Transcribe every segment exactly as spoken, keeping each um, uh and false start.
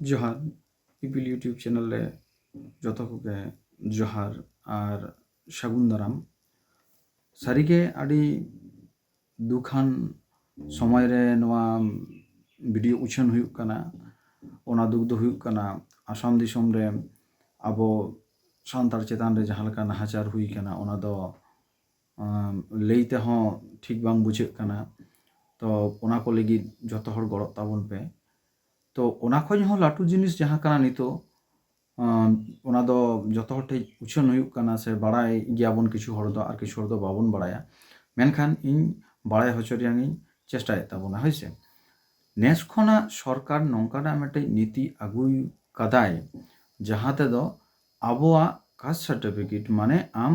ᱡᱚᱦᱟᱨ, ᱤᱯᱤᱞ YouTube channel ᱨᱮ ᱡᱚᱛᱚ ᱠᱚᱜᱮ ᱡᱚᱦᱟᱨ ᱟᱨ ᱥᱟᱹᱜᱩᱱ ᱫᱟᱨᱟᱢ᱾ ᱥᱟᱹᱨᱤᱜᱮ ᱟᱹᱰᱤ ᱫᱩᱠᱷᱟᱱ ᱥᱚᱢᱚᱭ ᱨᱮ ᱱᱚᱣᱟ ᱵᱷᱤᱰᱤᱭᱳ ᱩᱪᱷᱟᱹᱱ ᱦᱩᱭᱩᱜ ᱠᱟᱱᱟ᱾ ᱚᱱᱟ ᱫᱩᱠ ᱫᱚ ᱦᱩᱭᱩᱜ ᱠᱟᱱᱟ, ᱟᱥᱟᱢ ᱫᱤᱥᱚᱢ ᱨᱮ ᱟᱵᱚ ᱥᱟᱱᱛᱟᱲ ᱪᱮᱛᱟᱱ ᱨᱮ ᱡᱟᱦᱟᱸ ᱞᱮᱠᱟ ᱱᱟᱦᱟᱪᱟᱨ ᱦᱩᱭ ᱠᱟᱱᱟ, ᱚᱱᱟ ᱫᱚ ᱟᱢ, ᱞᱟᱹᱭ ᱛᱮᱦᱚᱸ ᱴᱷᱤᱠ ᱵᱟᱝ ᱵᱩᱡᱷᱟᱹᱜ ᱠᱟᱱᱟ᱾ ᱛᱚ ᱚᱱᱟ ᱠᱚ ᱞᱟᱹᱜᱤᱫ ᱡᱚᱛᱚ ᱦᱚᱲ ᱜᱚᱲᱚᱜ ᱛᱟᱵᱚᱱ ᱯᱮ᱾ ᱛᱚ ᱚᱱᱟ ᱠᱷᱚᱱ ᱦᱚᱸ ᱞᱟᱹᱴᱩ ᱡᱤᱱᱤᱥ ᱡᱟᱦᱟᱸ ᱠᱟᱱᱟ ᱱᱤᱛᱚᱜ, ᱟᱢ, ᱚᱱᱟ ᱫᱚ ᱡᱚᱛᱚ ᱦᱚᱲ ᱴᱷᱮᱱ ᱩᱪᱷᱟᱹᱱ ᱦᱩᱭᱩᱜ ᱠᱟᱱᱟ, ᱥᱮ ᱵᱟᱲᱟᱭ ᱜᱮᱭᱟᱵᱚᱱ ᱠᱤᱪᱷᱩ ᱦᱚᱲ ᱫᱚ, ᱟᱨ ᱠᱤᱪᱷᱩ ᱦᱚᱲ ᱫᱚ ᱵᱟᱵᱚᱱ ᱵᱟᱲᱟᱭᱟ᱾ ᱢᱮᱱᱠᱷᱟᱱ ᱤᱧ ᱵᱟᱲᱟᱭ ᱦᱚᱪᱚ ᱨᱮᱭᱟᱝ ᱤᱧ ᱪᱮᱥᱴᱟᱭᱮᱫ ᱛᱟᱵᱚᱱᱟ, ᱦᱳᱭ ᱥᱮ᱾ ᱱᱮᱥ ᱠᱷᱚᱱᱟᱜ ᱥᱚᱨᱠᱟᱨ ᱱᱚᱝᱠᱟᱱᱟᱜ ᱢᱤᱫᱴᱮᱡ ᱱᱤᱛᱤ ᱟᱹᱜᱩ ᱠᱟᱫᱟᱭ, ᱡᱟᱦᱟᱸ ᱛᱮᱫᱚ ᱟᱵᱚᱣᱟᱜ ᱠᱟᱥᱴ ᱥᱟᱨᱴᱤᱯᱷᱤᱠᱮᱴ, ᱢᱟᱱᱮ ᱟᱢ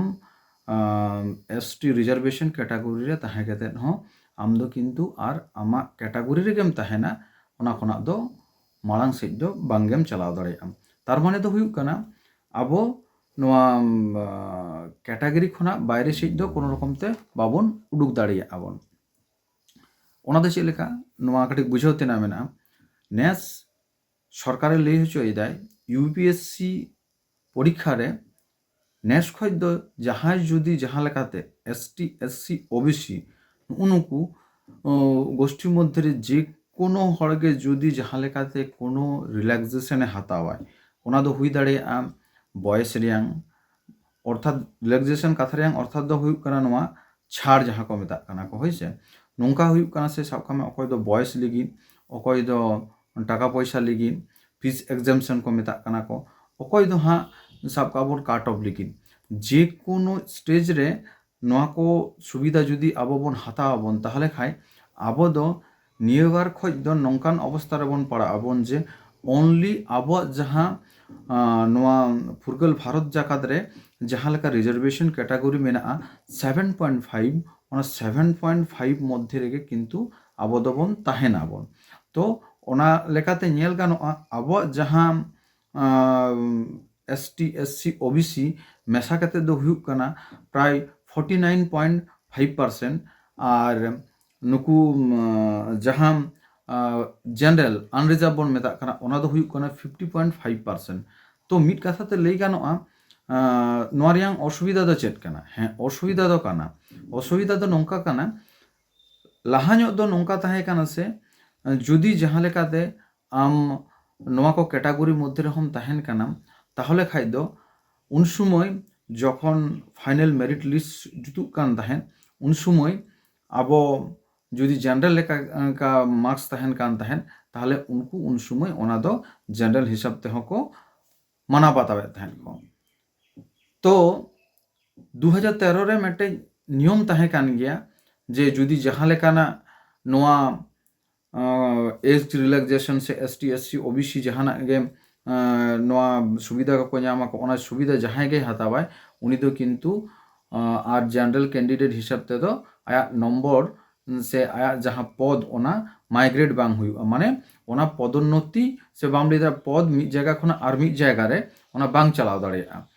ᱮᱥ ᱴᱤ ᱨᱤᱡᱟᱨᱵᱷᱮᱥᱚᱱ ᱠᱮᱴᱟᱜᱚᱨᱤ ᱨᱮ ᱛᱟᱦᱮᱸ ᱠᱟᱛᱮᱫ ᱦᱚᱸ ᱟᱢ ᱫᱚ ᱠᱤᱱᱛᱩ ᱟᱨ ᱟᱢᱟᱜ ᱠᱮᱴᱟᱜᱚᱨᱤ ᱨᱮᱜᱮᱢ ᱛᱟᱦᱮᱱᱟ, ᱚᱱᱟ ᱠᱷᱚᱱᱟᱜ ᱫᱚ ᱢᱟᱲᱟᱝ ᱥᱮᱫ ᱫᱚ ᱵᱟᱝᱜᱮᱢ ᱪᱟᱞᱟᱣ ᱫᱟᱲᱮᱭᱟᱜᱼᱟ᱾ ᱛᱟᱨ ᱢᱟᱱᱮ ᱫᱚ ᱦᱩᱭᱩᱜ ᱠᱟᱱᱟ, ᱟᱵᱚ ᱱᱚᱣᱟ ᱠᱮᱴᱟᱜᱚᱨᱤ ᱠᱷᱚᱱᱟᱜ ᱵᱟᱭᱨᱮ ᱥᱮᱫ ᱫᱚ ᱠᱳᱱᱳ ᱨᱚᱠᱚᱢ ᱛᱮ ᱵᱟᱵᱚᱱ ᱩᱰᱩᱠ ᱫᱟᱲᱮᱭᱟᱜᱼᱟ ᱵᱚᱱ᱾ ᱚᱱᱟ ᱫᱚ ᱪᱮᱫ ᱞᱮᱠᱟ? ᱱᱚᱣᱟ ᱠᱟᱹᱴᱤᱡ ᱵᱩᱡᱷᱟᱹᱣ ᱛᱮᱱᱟᱜ ᱢᱮᱱᱟᱜᱼᱟ᱾ ᱱᱮᱥ ᱥᱚᱨᱠᱟᱨᱮ ᱞᱟᱹᱭ ᱦᱚᱪᱚᱭᱮᱫᱟᱭ, ᱤᱭᱩ ᱯᱤ ᱮᱥ ᱥᱤ ᱯᱚᱨᱤᱠᱠᱷᱟ ᱨᱮ ᱱᱮᱥ ᱠᱷᱚᱱ ᱫᱚ ᱡᱟᱦᱟᱸᱭ ᱡᱩᱫᱤ ᱡᱟᱦᱟᱸ ᱞᱮᱠᱟᱛᱮ S T, S C, O B C ᱱᱩᱜᱼᱩ ᱱᱩᱠᱩ, ᱚ, ᱜᱳᱥᱴᱤ ᱢᱚᱫᱽᱫᱷᱮ ᱨᱮ ᱡᱮ ᱠᱳᱱᱳ ᱦᱚᱲ ᱜᱮ ᱡᱩᱫᱤ ᱡᱟᱦᱟᱸ ᱞᱮᱠᱟᱛᱮ ᱠᱳᱱᱳ ᱨᱤᱞᱟᱠᱥᱮᱥᱚᱱ ᱮ ᱦᱟᱛᱟᱣᱟᱭ, ᱚᱱᱟ ᱫᱚ ᱦᱩᱭ ᱫᱟᱲᱮᱭᱟᱜᱼᱟ ᱵᱚᱭᱮᱥ ᱨᱮᱭᱟᱝ, ᱚᱨᱛᱷᱟᱛ ᱨᱤᱞᱟᱠᱥᱮᱥᱚᱱ ᱠᱟᱛᱷᱟ ᱨᱮᱭᱟᱝ ᱚᱨᱛᱷᱟᱛ ᱫᱚ ᱦᱩᱭᱩᱜ ᱠᱟᱱᱟ ᱱᱚᱣᱟ ᱪᱷᱟᱲ ᱡᱟᱦᱟᱸ ᱠᱚ ᱢᱮᱛᱟᱜ ᱠᱟᱱᱟ ᱠᱚ, ᱦᱳᱭ ᱥᱮ᱾ ᱱᱚᱝᱠᱟ ᱦᱩᱭᱩᱜ ᱠᱟᱱᱟ ᱥᱮ, ᱥᱟᱵ ᱠᱟᱜ ᱢᱮ, ᱚᱠᱚᱭ ᱫᱚ ᱵᱚᱭᱮᱥ ᱞᱟᱹᱜᱤᱫ, ᱚᱠᱚᱭ ᱫᱚ ᱴᱟᱠᱟ ᱯᱚᱭᱥᱟ ᱞᱟᱹᱜᱤᱫ, ᱯᱷᱤᱥ ᱮᱠᱡᱟᱢᱯᱥᱚᱱ ᱠᱚ ᱢᱮᱛᱟᱜ ᱠᱟᱱᱟ ᱠᱚ, ᱚᱠᱚᱭ ᱫᱚ ᱦᱟᱸᱜ ᱥᱟᱵ ᱠᱟᱜ ᱵᱚᱱ ᱠᱟᱴ ᱚᱯᱷ ᱞᱟᱹᱜᱤᱫ, ᱡᱮ ᱠᱳᱱᱳ ᱥᱴᱮᱡᱽ ᱨᱮ ᱱᱚᱣᱟ ᱠᱚ ᱥᱩᱵᱤᱫᱷᱟ ᱡᱩᱫᱤ ᱟᱵᱚ ᱵᱚᱱ ᱦᱟᱛᱟᱣ ᱟᱵᱚᱱ, ᱛᱟᱦᱚᱞᱮ ᱠᱷᱟᱡ ᱟᱵᱚ ᱫᱚ ᱱᱤᱭᱟᱹ ᱵᱟᱨ ᱠᱷᱚᱡ ᱫᱚ ᱱᱚᱝᱠᱟᱱ ᱚᱵᱚᱥᱛᱟ ᱨᱮᱵᱚᱱ ᱯᱟᱲᱟᱜ ᱟᱵᱚᱱ ᱡᱮ only ᱟᱵᱚᱣᱟᱜ ᱡᱟᱦᱟᱸ, ᱟᱸ, ᱱᱚᱣᱟ ᱯᱷᱩᱨᱜᱟᱹᱞ ᱵᱷᱟᱨᱚᱛ ᱡᱟᱠᱟᱛ ᱨᱮ ᱡᱟᱦᱟᱸ ᱞᱮᱠᱟ ᱨᱤᱡᱟᱨᱵᱷᱮᱥᱚᱱ ᱠᱮᱴᱟᱜᱚᱨᱤ ᱢᱮᱱᱟᱜᱼᱟ, ᱥᱮᱵᱷᱮᱱ ᱯᱚᱭᱮᱱᱴ ᱯᱷᱟᱭᱤᱵᱷ, ᱚᱱᱟ ᱥᱮᱵᱷᱮᱱ ᱯᱚᱭᱮᱱᱴ ᱯᱷᱟᱭᱤᱵᱷ ᱢᱚᱫᱽᱫᱷᱮ ᱨᱮᱜᱮ ᱠᱤᱱᱛᱩ ᱟᱵᱚ ᱫᱚᱵᱚᱱ ᱛᱟᱦᱮᱱᱟᱵᱚᱱ᱾ ᱛᱚ ᱚᱱᱟ ᱞᱮᱠᱟᱛᱮ ᱧᱮᱞ ᱜᱟᱱᱚᱜᱼᱟ, ᱟᱵᱚᱣᱟᱜ ᱡᱟᱦᱟᱸ, ᱟᱸ, S T, S C, O B C ᱢᱮᱥᱟ ᱠᱟᱛᱮ ᱫᱚ ᱦᱩᱭᱩᱜ ᱠᱟᱱᱟ ᱯᱨᱟᱭ forty nine point five percent. ᱟᱨ ᱱᱩᱠᱩ, ᱩᱢ, ᱡᱟᱦᱟᱸ ᱡᱮᱱᱟᱨᱮᱞ ᱟᱱᱨᱤᱡᱟᱨᱵᱷ ᱵᱚᱱ ᱢᱮᱛᱟᱜ ᱠᱟᱱᱟ, ᱚᱱᱟ ᱫᱚ ᱦᱩᱭᱩᱜ ᱠᱟᱱᱟ ᱯᱷᱤᱯᱴᱤ ᱯᱚᱭᱮᱱᱴ ᱯᱷᱟᱭᱤᱵᱷ ᱯᱟᱨᱥᱮᱱᱴ᱾ ᱛᱚ ᱢᱤᱫ ᱠᱟᱛᱷᱟ ᱛᱮ ᱞᱟᱹᱭ ᱜᱟᱱᱚᱜᱼᱟ, ᱟᱸ, ᱱᱚᱣᱟ ᱨᱮᱭᱟᱝ ᱚᱥᱩᱵᱤᱫᱷᱟ ᱫᱚ ᱪᱮᱫ ᱠᱟᱱᱟ? ᱦᱮᱸ, ᱚᱥᱩᱵᱤᱫᱷᱟ ᱫᱚ ᱠᱟᱱᱟ᱾ ᱚᱥᱩᱵᱤᱫᱷᱟ ᱫᱚ ᱱᱚᱝᱠᱟ ᱠᱟᱱᱟ, ᱞᱟᱦᱟ ᱧᱚᱜ ᱫᱚ ᱱᱚᱝᱠᱟ ᱛᱟᱦᱮᱸ ᱠᱟᱱᱟ ᱥᱮ, ᱡᱩᱫᱤ ᱡᱟᱦᱟᱸ ᱞᱮᱠᱟᱛᱮ ᱟᱢ ᱱᱚᱣᱟ ᱠᱚ ᱠᱮᱴᱟᱜᱚᱨᱤ ᱢᱚᱫᱽᱫᱷᱮ ᱨᱮᱦᱚᱸᱢ ᱛᱟᱦᱮᱱ ᱠᱟᱱᱟᱢ, ᱛᱟᱦᱚᱞᱮ ᱠᱷᱟᱡ ᱫᱚ ᱩᱱ ᱥᱩᱢᱚᱭ ᱡᱚᱠᱷᱚᱱ ᱯᱷᱟᱭᱱᱮᱞ ᱢᱮᱨᱤᱴ ᱞᱤᱥᱴ ᱡᱩᱛᱩᱜ ᱠᱟᱱ ᱛᱟᱦᱮᱸᱫ, ᱩᱱ ᱥᱩᱢᱚᱭ ᱟᱵᱚ ᱡᱩᱫᱤ ᱡᱮᱱᱟᱨᱮᱞ ᱞᱮᱠᱟ, ᱚᱱᱠᱟ ᱢᱟᱨᱠᱥ ᱛᱟᱦᱮᱱ ᱠᱟᱱ ᱛᱟᱦᱮᱸᱫ, ᱛᱟᱦᱚᱞᱮ ᱩᱱᱠᱩ ᱩᱱ ᱥᱩᱢᱚᱭ ᱚᱱᱟ ᱫᱚ ᱡᱮᱱᱟᱨᱮᱞ ᱦᱤᱥᱟᱹᱵ ᱛᱮᱦᱚᱸ ᱠᱚ ᱢᱟᱱᱟᱣ ᱵᱟᱛᱟᱣᱮᱫ ᱛᱟᱦᱮᱸᱫ ᱠᱚ᱾ ᱛᱚ ᱫᱩ ᱦᱟᱡᱟᱨ ᱛᱮᱨᱚ ᱨᱮ ᱢᱤᱫᱴᱮᱡ ᱱᱤᱭᱚᱢ ᱛᱟᱦᱮᱸ ᱠᱟᱱ ᱜᱮᱭᱟ ᱡᱮ ᱡᱩᱫᱤ ᱡᱟᱦᱟᱸ ᱞᱮᱠᱟᱱᱟᱜ ᱱᱚᱣᱟ ᱮᱡᱽ ᱨᱤᱞᱮᱠᱥᱮᱥᱚᱱ ᱥᱮ S T, S C, O B ᱥᱤ ᱡᱟᱦᱟᱱᱟᱜ ᱜᱮ, ᱟᱸ, ᱱᱚᱣᱟ ᱥᱩᱵᱤᱫᱷᱟ ᱠᱚᱠᱚ ᱧᱟᱢ ᱟᱠᱚ, ᱚᱱᱟ ᱥᱩᱵᱤᱫᱷᱟ ᱡᱟᱦᱟᱸᱭ ᱜᱮᱭ ᱦᱟᱛᱟᱣᱟᱭ, ᱩᱱᱤ ᱫᱚ ᱠᱤᱱᱛᱩ, ᱟᱸ, ᱟᱨ ᱡᱮᱱᱟᱨᱮᱞ ᱠᱮᱱᱰᱤᱰᱮᱴ ᱦᱤᱥᱟᱹᱵ ᱛᱮᱫᱚ ᱟᱭᱟᱜ ᱱᱚᱢᱵᱚᱨ ᱥᱮ ᱟᱭᱟᱜ ᱡᱟᱦᱟᱸ ᱯᱚᱫ, ᱚᱱᱟ ᱢᱟᱭᱜᱨᱮᱴ ᱵᱟᱝ ᱦᱩᱭᱩᱜᱼᱟ, ᱢᱟᱱᱮ ᱚᱱᱟ ᱯᱚᱫᱳᱱᱱᱚᱛᱤ ᱥᱮ ᱵᱟᱢ ᱞᱟᱹᱭ ᱫᱟᱲᱮᱭᱟᱜᱼᱟ, ᱯᱚᱫ ᱢᱤᱫ ᱡᱟᱭᱜᱟ ᱠᱷᱚᱱᱟᱜ ᱟᱨ ᱢᱤᱫ ᱡᱟᱭᱜᱟ ᱨᱮ ᱚᱱᱟ ᱵᱟᱝ ᱪᱟᱞᱟᱣ ᱫᱟᱲᱮᱭᱟᱜᱼᱟ᱾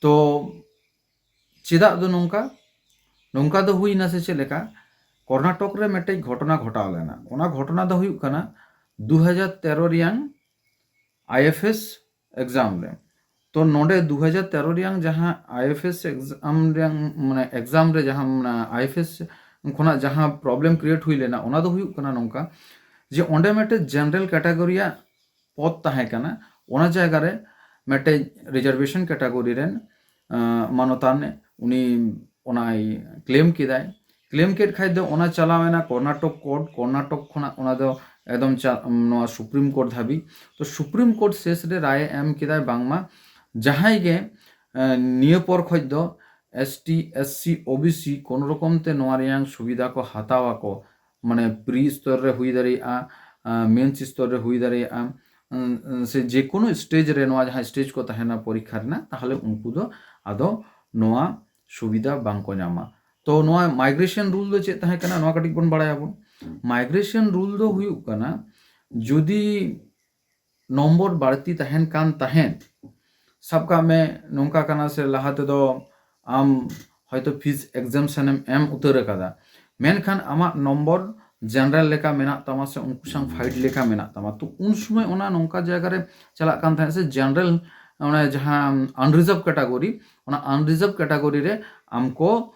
ᱛᱚ ᱪᱮᱫᱟᱜ ᱫᱚ ᱱᱚᱝᱠᱟ? ᱱᱚᱝᱠᱟ ᱫᱚ ᱦᱩᱭᱱᱟ ᱥᱮ ᱪᱮᱫ ᱞᱮᱠᱟ? ᱠᱚᱨᱱᱟᱴᱚᱠ ᱨᱮ ᱢᱤᱫᱴᱮᱡ ᱜᱷᱚᱴᱚᱱᱟ ᱜᱷᱚᱴᱟᱣ ᱞᱮᱱᱟ᱾ ᱚᱱᱟ ᱜᱷᱚᱴᱚᱱᱟ ᱫᱚ ᱦᱩᱭᱩᱜ ᱠᱟᱱᱟ ᱫᱩ ᱦᱟᱡᱟᱨ ᱛᱮᱨᱚ ᱨᱮᱭᱟᱝ ᱟᱭ ᱮᱯᱷ ᱮᱥ ᱮᱠᱡᱟᱢ ᱨᱮ᱾ ᱛᱚ ᱱᱚᱰᱮ ᱫᱩ ᱦᱟᱡᱟᱨ ᱛᱮᱨᱚ ᱨᱮᱭᱟᱝ ᱡᱟᱦᱟᱸ ᱟᱭ ᱮᱯᱷ ᱮᱥ ᱮᱠᱡᱟᱢ ᱨᱮᱭᱟᱝ, ᱢᱟᱱᱮ ᱮᱠᱡᱟᱢ ᱨᱮ ᱡᱟᱦᱟᱸ, ᱢᱟᱱᱮ ᱟᱭ ᱮᱯᱷ ᱮᱥ ᱠᱷᱚᱱᱟᱜ ᱡᱟᱦᱟᱸ ᱯᱨᱚᱵᱞᱮᱢ ᱠᱨᱤᱭᱮᱴ ᱦᱩᱭ ᱞᱮᱱᱟ, ᱚᱱᱟ ᱫᱚ ᱦᱩᱭᱩᱜ ᱠᱟᱱᱟ ᱱᱚᱝᱠᱟ ᱡᱮ ᱚᱸᱰᱮ ᱢᱤᱫᱴᱮᱡ ᱡᱮᱱᱟᱨᱮᱞ ᱠᱮᱴᱟᱜᱚᱨᱤᱭᱟᱜ ᱯᱚᱫ ᱛᱟᱦᱮᱸ ᱠᱟᱱᱟ, ᱚᱱᱟ ᱡᱟᱭᱜᱟ ᱨᱮ ᱢᱤᱫᱴᱮᱡ ᱨᱤᱡᱟᱨᱵᱷᱮᱥᱚᱱ ᱠᱮᱴᱟᱜᱚᱨᱤ ᱨᱮᱱ, ᱟᱸ, ᱢᱟᱱᱚᱛᱟᱱ ᱩᱱᱤ ᱚᱱᱟᱭ ᱠᱞᱮᱢ ᱠᱮᱫᱟᱭ᱾ ᱠᱞᱮᱢ ᱠᱮᱫ ᱠᱷᱟᱡ ᱫᱚ ᱚᱱᱟ ᱪᱟᱞᱟᱣ ᱮᱱᱟ ᱠᱚᱨᱱᱟᱴᱚᱠ ᱠᱳᱨᱴ, ᱠᱚᱨᱱᱟᱴᱚᱠ ᱠᱷᱚᱱᱟᱜ ᱚᱱᱟ ᱫᱚ ᱮᱠᱫᱚᱢ ᱪᱟ-, ᱱᱚᱣᱟ ᱥᱩᱯᱨᱤᱢ ᱠᱳᱨᱴ ᱫᱷᱟᱹᱵᱤᱡ᱾ ᱛᱚ ᱥᱩᱯᱨᱤᱢ ᱠᱳᱨᱴ ᱥᱮᱥ ᱨᱮ ᱨᱟᱭ ᱮ ᱮᱢ ᱠᱮᱫᱟᱭ ᱵᱟᱝᱢᱟ ᱡᱟᱦᱟᱸᱭ ᱜᱮ, ᱟᱸ, ᱱᱤᱭᱟᱹ ᱯᱚᱨ ᱠᱷᱚᱡ ᱫᱚ S T, S C, O B ᱥᱤ ᱠᱳᱱᱳ ᱨᱚᱠᱚᱢ ᱛᱮ ᱱᱚᱣᱟ ᱨᱮᱭᱟᱝ ᱥᱩᱵᱤᱫᱷᱟ ᱠᱚ ᱦᱟᱛᱟᱣ ᱟᱠᱚ, ᱢᱟᱱᱮ ᱯᱨᱤ ᱥᱛᱚᱨ ᱨᱮ ᱦᱩᱭ ᱫᱟᱲᱮᱭᱟᱜᱼᱟ, ᱟᱸ, ᱢᱮᱱᱥ ᱥᱛᱚᱨ ᱨᱮ ᱦᱩᱭ ᱫᱟᱲᱮᱭᱟᱜᱼᱟ, ᱩᱸ, ᱩᱸ, ᱥᱮ ᱡᱮᱠᱳᱱᱳ ᱥᱴᱮᱡ ᱨᱮ ᱱᱚᱣᱟ ᱡᱟᱦᱟᱸ ᱥᱴᱮᱡ ᱠᱚ ᱛᱟᱦᱮᱱᱟ ᱯᱚᱨᱤᱠᱠᱷᱟ ᱨᱮᱱᱟᱜ, ᱛᱟᱦᱚᱞᱮ ᱩᱱᱠᱩ ᱫᱚ ᱟᱫᱚ ᱱᱚᱣᱟ ᱥᱩᱵᱤᱫᱷᱟ ᱵᱟᱝ ᱠᱚ ᱧᱟᱢᱟ᱾ ᱛᱚ ᱱᱚᱣᱟ ᱢᱟᱭᱜᱨᱮᱥᱚᱱ ᱨᱩᱞ ᱫᱚ ᱪᱮᱫ ᱛᱟᱦᱮᱸ ᱠᱟᱱᱟ, ᱱᱚᱣᱟ ᱠᱟᱹᱴᱤᱡ ᱵᱚᱱ ᱵᱟᱲᱟᱭᱟᱵᱚᱱ᱾ ᱢᱟᱭᱜᱨᱮᱥᱚᱱ ᱨᱩᱞ ᱫᱚ ᱦᱩᱭᱩᱜ ᱠᱟᱱᱟ, ᱡᱩᱫᱤ ᱱᱚᱢᱵᱚᱨ ᱵᱟᱹᱲᱛᱤ ᱛᱟᱦᱮᱱ ᱠᱟᱱ ᱛᱟᱦᱮᱸᱫ, ᱥᱟᱵ ᱠᱟᱜ ᱢᱮ ᱱᱚᱝᱠᱟ ᱠᱟᱱᱟ ᱥᱮ ᱞᱟᱦᱟ ᱛᱮᱫᱚ ᱟᱢ ᱦᱚᱭᱛᱳ ᱯᱷᱤᱡᱽ ᱮᱠᱡᱟᱢᱥᱮᱱ ᱮᱢ ᱮᱢ ᱩᱛᱟᱹᱨ ᱟᱠᱟᱫᱟ, ᱢᱮᱱᱠᱷᱟᱱ ᱟᱢᱟᱜ ᱱᱚᱢᱵᱚᱨ ᱡᱮᱱᱟᱨᱮᱞ ᱞᱮᱠᱟ ᱢᱮᱱᱟᱜ ᱛᱟᱢᱟ ᱥᱮ ᱩᱱᱠᱩ ᱥᱟᱶ ᱯᱷᱟᱭᱤᱴ ᱞᱮᱠᱟ ᱢᱮᱱᱟᱜ ᱛᱟᱢᱟ᱾ ᱛᱚ ᱩᱱ ᱥᱚᱢᱚᱭ ᱚᱱᱟ ᱱᱚᱝᱠᱟ ᱡᱟᱭᱜᱟ ᱨᱮ ᱪᱟᱞᱟᱜ ᱠᱟᱱ ᱛᱟᱦᱮᱸᱫ ᱥᱮ ᱡᱮᱱᱟᱨᱮᱞ, ᱚᱱᱟ ᱡᱟᱦᱟᱸ ᱟᱱᱨᱤᱡᱟᱨᱵᱷ ᱠᱮᱴᱟᱜᱚᱨᱤ, ᱚᱱᱟ ᱟᱱᱨᱤᱡᱟᱨᱵᱷ ᱠᱮᱴᱟᱜᱚᱨᱤ ᱨᱮ ᱟᱢ ᱠᱚ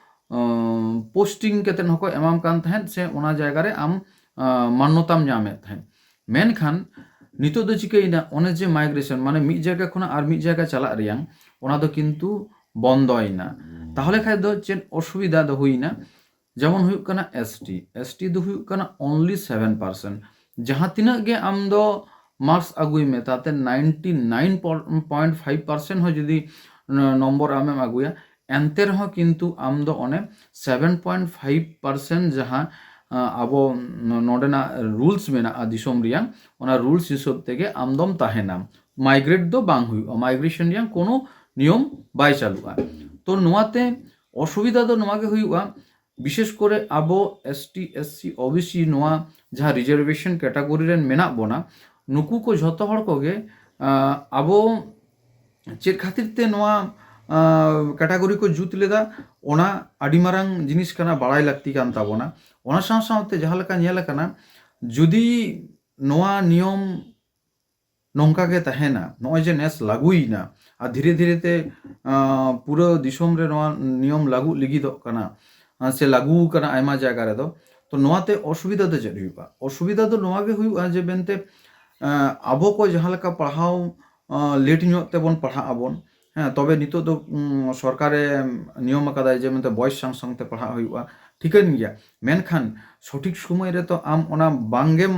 ᱯᱳᱥᱴᱤᱝ ᱠᱟᱛᱮᱫ ᱦᱚᱸᱠᱚ ᱮᱢᱟᱢ ᱠᱟᱱ ᱛᱟᱦᱮᱸᱫ ᱥᱮ ᱚᱱᱟ ᱡᱟᱭᱜᱟ ᱨᱮ ᱟᱢ ᱢᱟᱱᱱᱚᱛᱟᱢ ᱧᱟᱢᱮᱫ ᱛᱟᱦᱮᱸᱫ᱾ ᱢᱮᱱᱠᱷᱟᱱ ᱱᱤᱛᱚᱜ ᱫᱚ ᱪᱤᱠᱟᱹᱭᱮᱱᱟ, ᱚᱱᱮ ᱡᱮ ᱢᱟᱭᱜᱨᱮᱥᱚᱱ, ᱢᱟᱱᱮ ᱢᱤᱫ ᱡᱟᱭᱜᱟ ᱠᱷᱚᱱᱟᱜ ᱟᱨ ᱢᱤᱫ ᱡᱟᱭᱜᱟ ᱪᱟᱞᱟᱜ ᱨᱮᱭᱟᱝ, ᱚᱱᱟ ᱫᱚ ᱠᱤᱱᱛᱩ ᱵᱚᱱᱫᱚᱭᱮᱱᱟ᱾ ᱛᱟᱦᱚᱞᱮ ᱠᱷᱟᱱ ᱫᱚ ᱪᱮᱫ ᱚᱥᱩᱵᱤᱫᱷᱟ ᱫᱚ ᱦᱩᱭᱮᱱᱟ? ᱡᱮᱢᱚᱱ ᱦᱩᱭᱩᱜ ᱠᱟᱱᱟ ᱮᱥ ᱴᱤ, ᱮᱥ ᱴᱤ ᱫᱚ ᱦᱩᱭᱩᱜ ᱠᱟᱱᱟ only seven percent᱾ ᱡᱟᱦᱟᱸ ᱛᱤᱱᱟᱹᱜ ᱜᱮ ᱟᱢ ᱫᱚ ᱢᱟᱨᱠᱥ ᱟᱹᱜᱩᱭ ᱢᱮ, ᱛᱟᱛᱮ ninety nine point five percent ᱦᱚᱸ ᱡᱩᱫᱤ ᱱᱚᱢᱵᱚᱨ ᱟᱢᱮᱢ ᱟᱹᱜᱩᱭᱟ, ᱮᱱᱛᱮ ᱨᱮᱦᱚᱸ ᱠᱤᱱᱛᱩ ᱟᱢ ᱫᱚ ᱚᱱᱮ seven point five percent ᱡᱟᱦᱟᱸ ᱟᱵᱚ ᱱᱚᱰᱮᱱᱟᱜ ᱨᱩᱞᱥ ᱢᱮᱱᱟᱜᱼᱟ ᱫᱤᱥᱚᱢ ᱨᱮᱭᱟᱜ, ᱚᱱᱟ ᱨᱩᱞᱥ ᱦᱤᱥᱟᱹᱵ ᱛᱮᱜᱮ ᱟᱢ ᱫᱚᱢ ᱛᱟᱦᱮᱱᱟᱢ᱾ ᱢᱟᱭᱜᱨᱮᱴ ᱫᱚ ᱵᱟᱝ ᱦᱩᱭᱩᱜᱼᱟ, ᱢᱟᱭᱜᱨᱮᱥᱚᱱ ᱨᱮᱭᱟᱜ ᱠᱳᱱᱳ ᱱᱤᱭᱚᱢ ᱵᱟᱭ ᱪᱟᱹᱞᱩᱜᱼᱟ᱾ ᱛᱚ ᱱᱚᱣᱟᱛᱮ ᱚᱥᱩᱵᱤᱫᱷᱟ ᱫᱚ ᱱᱚᱣᱟ ᱜᱮ ᱦᱩᱭᱩᱜᱼᱟ, ᱵᱤᱥᱮᱥ ᱠᱚᱨᱮ ᱟᱵᱚ S T, S C, O B ᱥᱤ ᱱᱚᱣᱟ ᱡᱟᱦᱟᱸ ᱨᱤᱡᱟᱨᱵᱷᱮᱥᱚᱱ ᱠᱮᱴᱟᱜᱚᱨᱤ ᱨᱮᱱ ᱢᱮᱱᱟᱜ ᱵᱚᱱᱟ, ᱱᱩᱠᱩ ᱠᱚ ᱡᱷᱚᱛᱚ ᱦᱚᱲ ᱠᱚᱜᱮ ᱟᱵᱚ ᱪᱮᱫ ᱠᱷᱟᱹᱛᱤᱨ ᱛᱮ ᱱᱚᱣᱟ ᱠᱮᱴᱟᱜᱚᱨᱤ ᱠᱚ ᱡᱩᱛ ᱞᱮᱫᱟ, ᱚᱱᱟ ᱟᱹᱰᱤ ᱢᱟᱨᱟᱝ ᱡᱤᱱᱤᱥ ᱠᱟᱱᱟ, ᱵᱟᱲᱟᱭ ᱞᱟᱹᱠᱛᱤ ᱠᱟᱱ ᱛᱟᱵᱚᱱᱟ᱾ ᱚᱱᱟ ᱥᱟᱶ ᱥᱟᱶᱛᱮ ᱡᱟᱦᱟᱸ ᱞᱮᱠᱟ ᱧᱮᱞ ᱟᱠᱟᱱᱟ, ᱡᱩᱫᱤ ᱱᱚᱣᱟ ᱱᱤᱭᱚᱢ ᱱᱚᱝᱠᱟ ᱜᱮ ᱛᱟᱦᱮᱱᱟ, ᱱᱚᱜᱼᱚᱭ ᱡᱮ ᱱᱮᱥ ᱞᱟᱹᱜᱩᱭᱮᱱᱟ ᱟᱨ ᱫᱷᱤᱨᱮ ᱫᱷᱤᱨᱮ ᱛᱮ ᱯᱩᱨᱟᱹ ᱫᱤᱥᱚᱢ ᱨᱮ ᱱᱚᱣᱟ ᱱᱤᱭᱚᱢ ᱞᱟᱹᱜᱩ ᱞᱟᱹᱜᱤᱫᱚᱜ ᱠᱟᱱᱟ ᱥᱮ ᱞᱟᱹᱜᱩ ᱠᱟᱱᱟ ᱟᱭᱢᱟ ᱡᱟᱭᱜᱟ ᱨᱮᱫᱚ, ᱛᱚ ᱱᱚᱣᱟᱛᱮ ᱚᱥᱩᱵᱤᱫᱷᱟ ᱫᱚ ᱪᱮᱫ ᱦᱩᱭᱩᱜᱼᱟ? ᱚᱥᱩᱵᱤᱫᱷᱟ ᱫᱚ ᱱᱚᱣᱟ ᱜᱮ ᱦᱩᱭᱩᱜᱼᱟ ᱡᱮ ᱢᱮᱱᱛᱮ ᱟᱵᱚ ᱠᱚ ᱡᱟᱦᱟᱸ ᱞᱮᱠᱟ ᱯᱟᱲᱦᱟᱣ ᱞᱮᱴ ᱧᱚᱜ ᱛᱮᱵᱚᱱ ᱯᱟᱲᱦᱟᱜ ᱟᱵᱚᱱ, ᱦᱮᱸ, ᱛᱚᱵᱮ ᱱᱤᱛᱚᱜ ᱫᱚ ᱥᱚᱨᱠᱟᱨᱮ ᱱᱤᱭᱚᱢ ᱟᱠᱟᱫᱟᱭ ᱡᱮ ᱢᱮᱱᱛᱮ ᱵᱚᱭᱮᱥ ᱥᱟᱝ ᱥᱟᱝᱛᱮ ᱯᱟᱲᱦᱟᱜ ᱦᱩᱭᱩᱜᱼᱟ, ᱴᱷᱤᱠᱟᱹᱱ ᱜᱮᱭᱟ᱾ ᱢᱮᱱᱠᱷᱟᱱ ᱥᱚᱴᱷᱤᱠ ᱥᱚᱢᱚᱭ ᱨᱮᱛᱚ ᱟᱢ ᱚᱱᱟ ᱵᱟᱝᱜᱮᱢ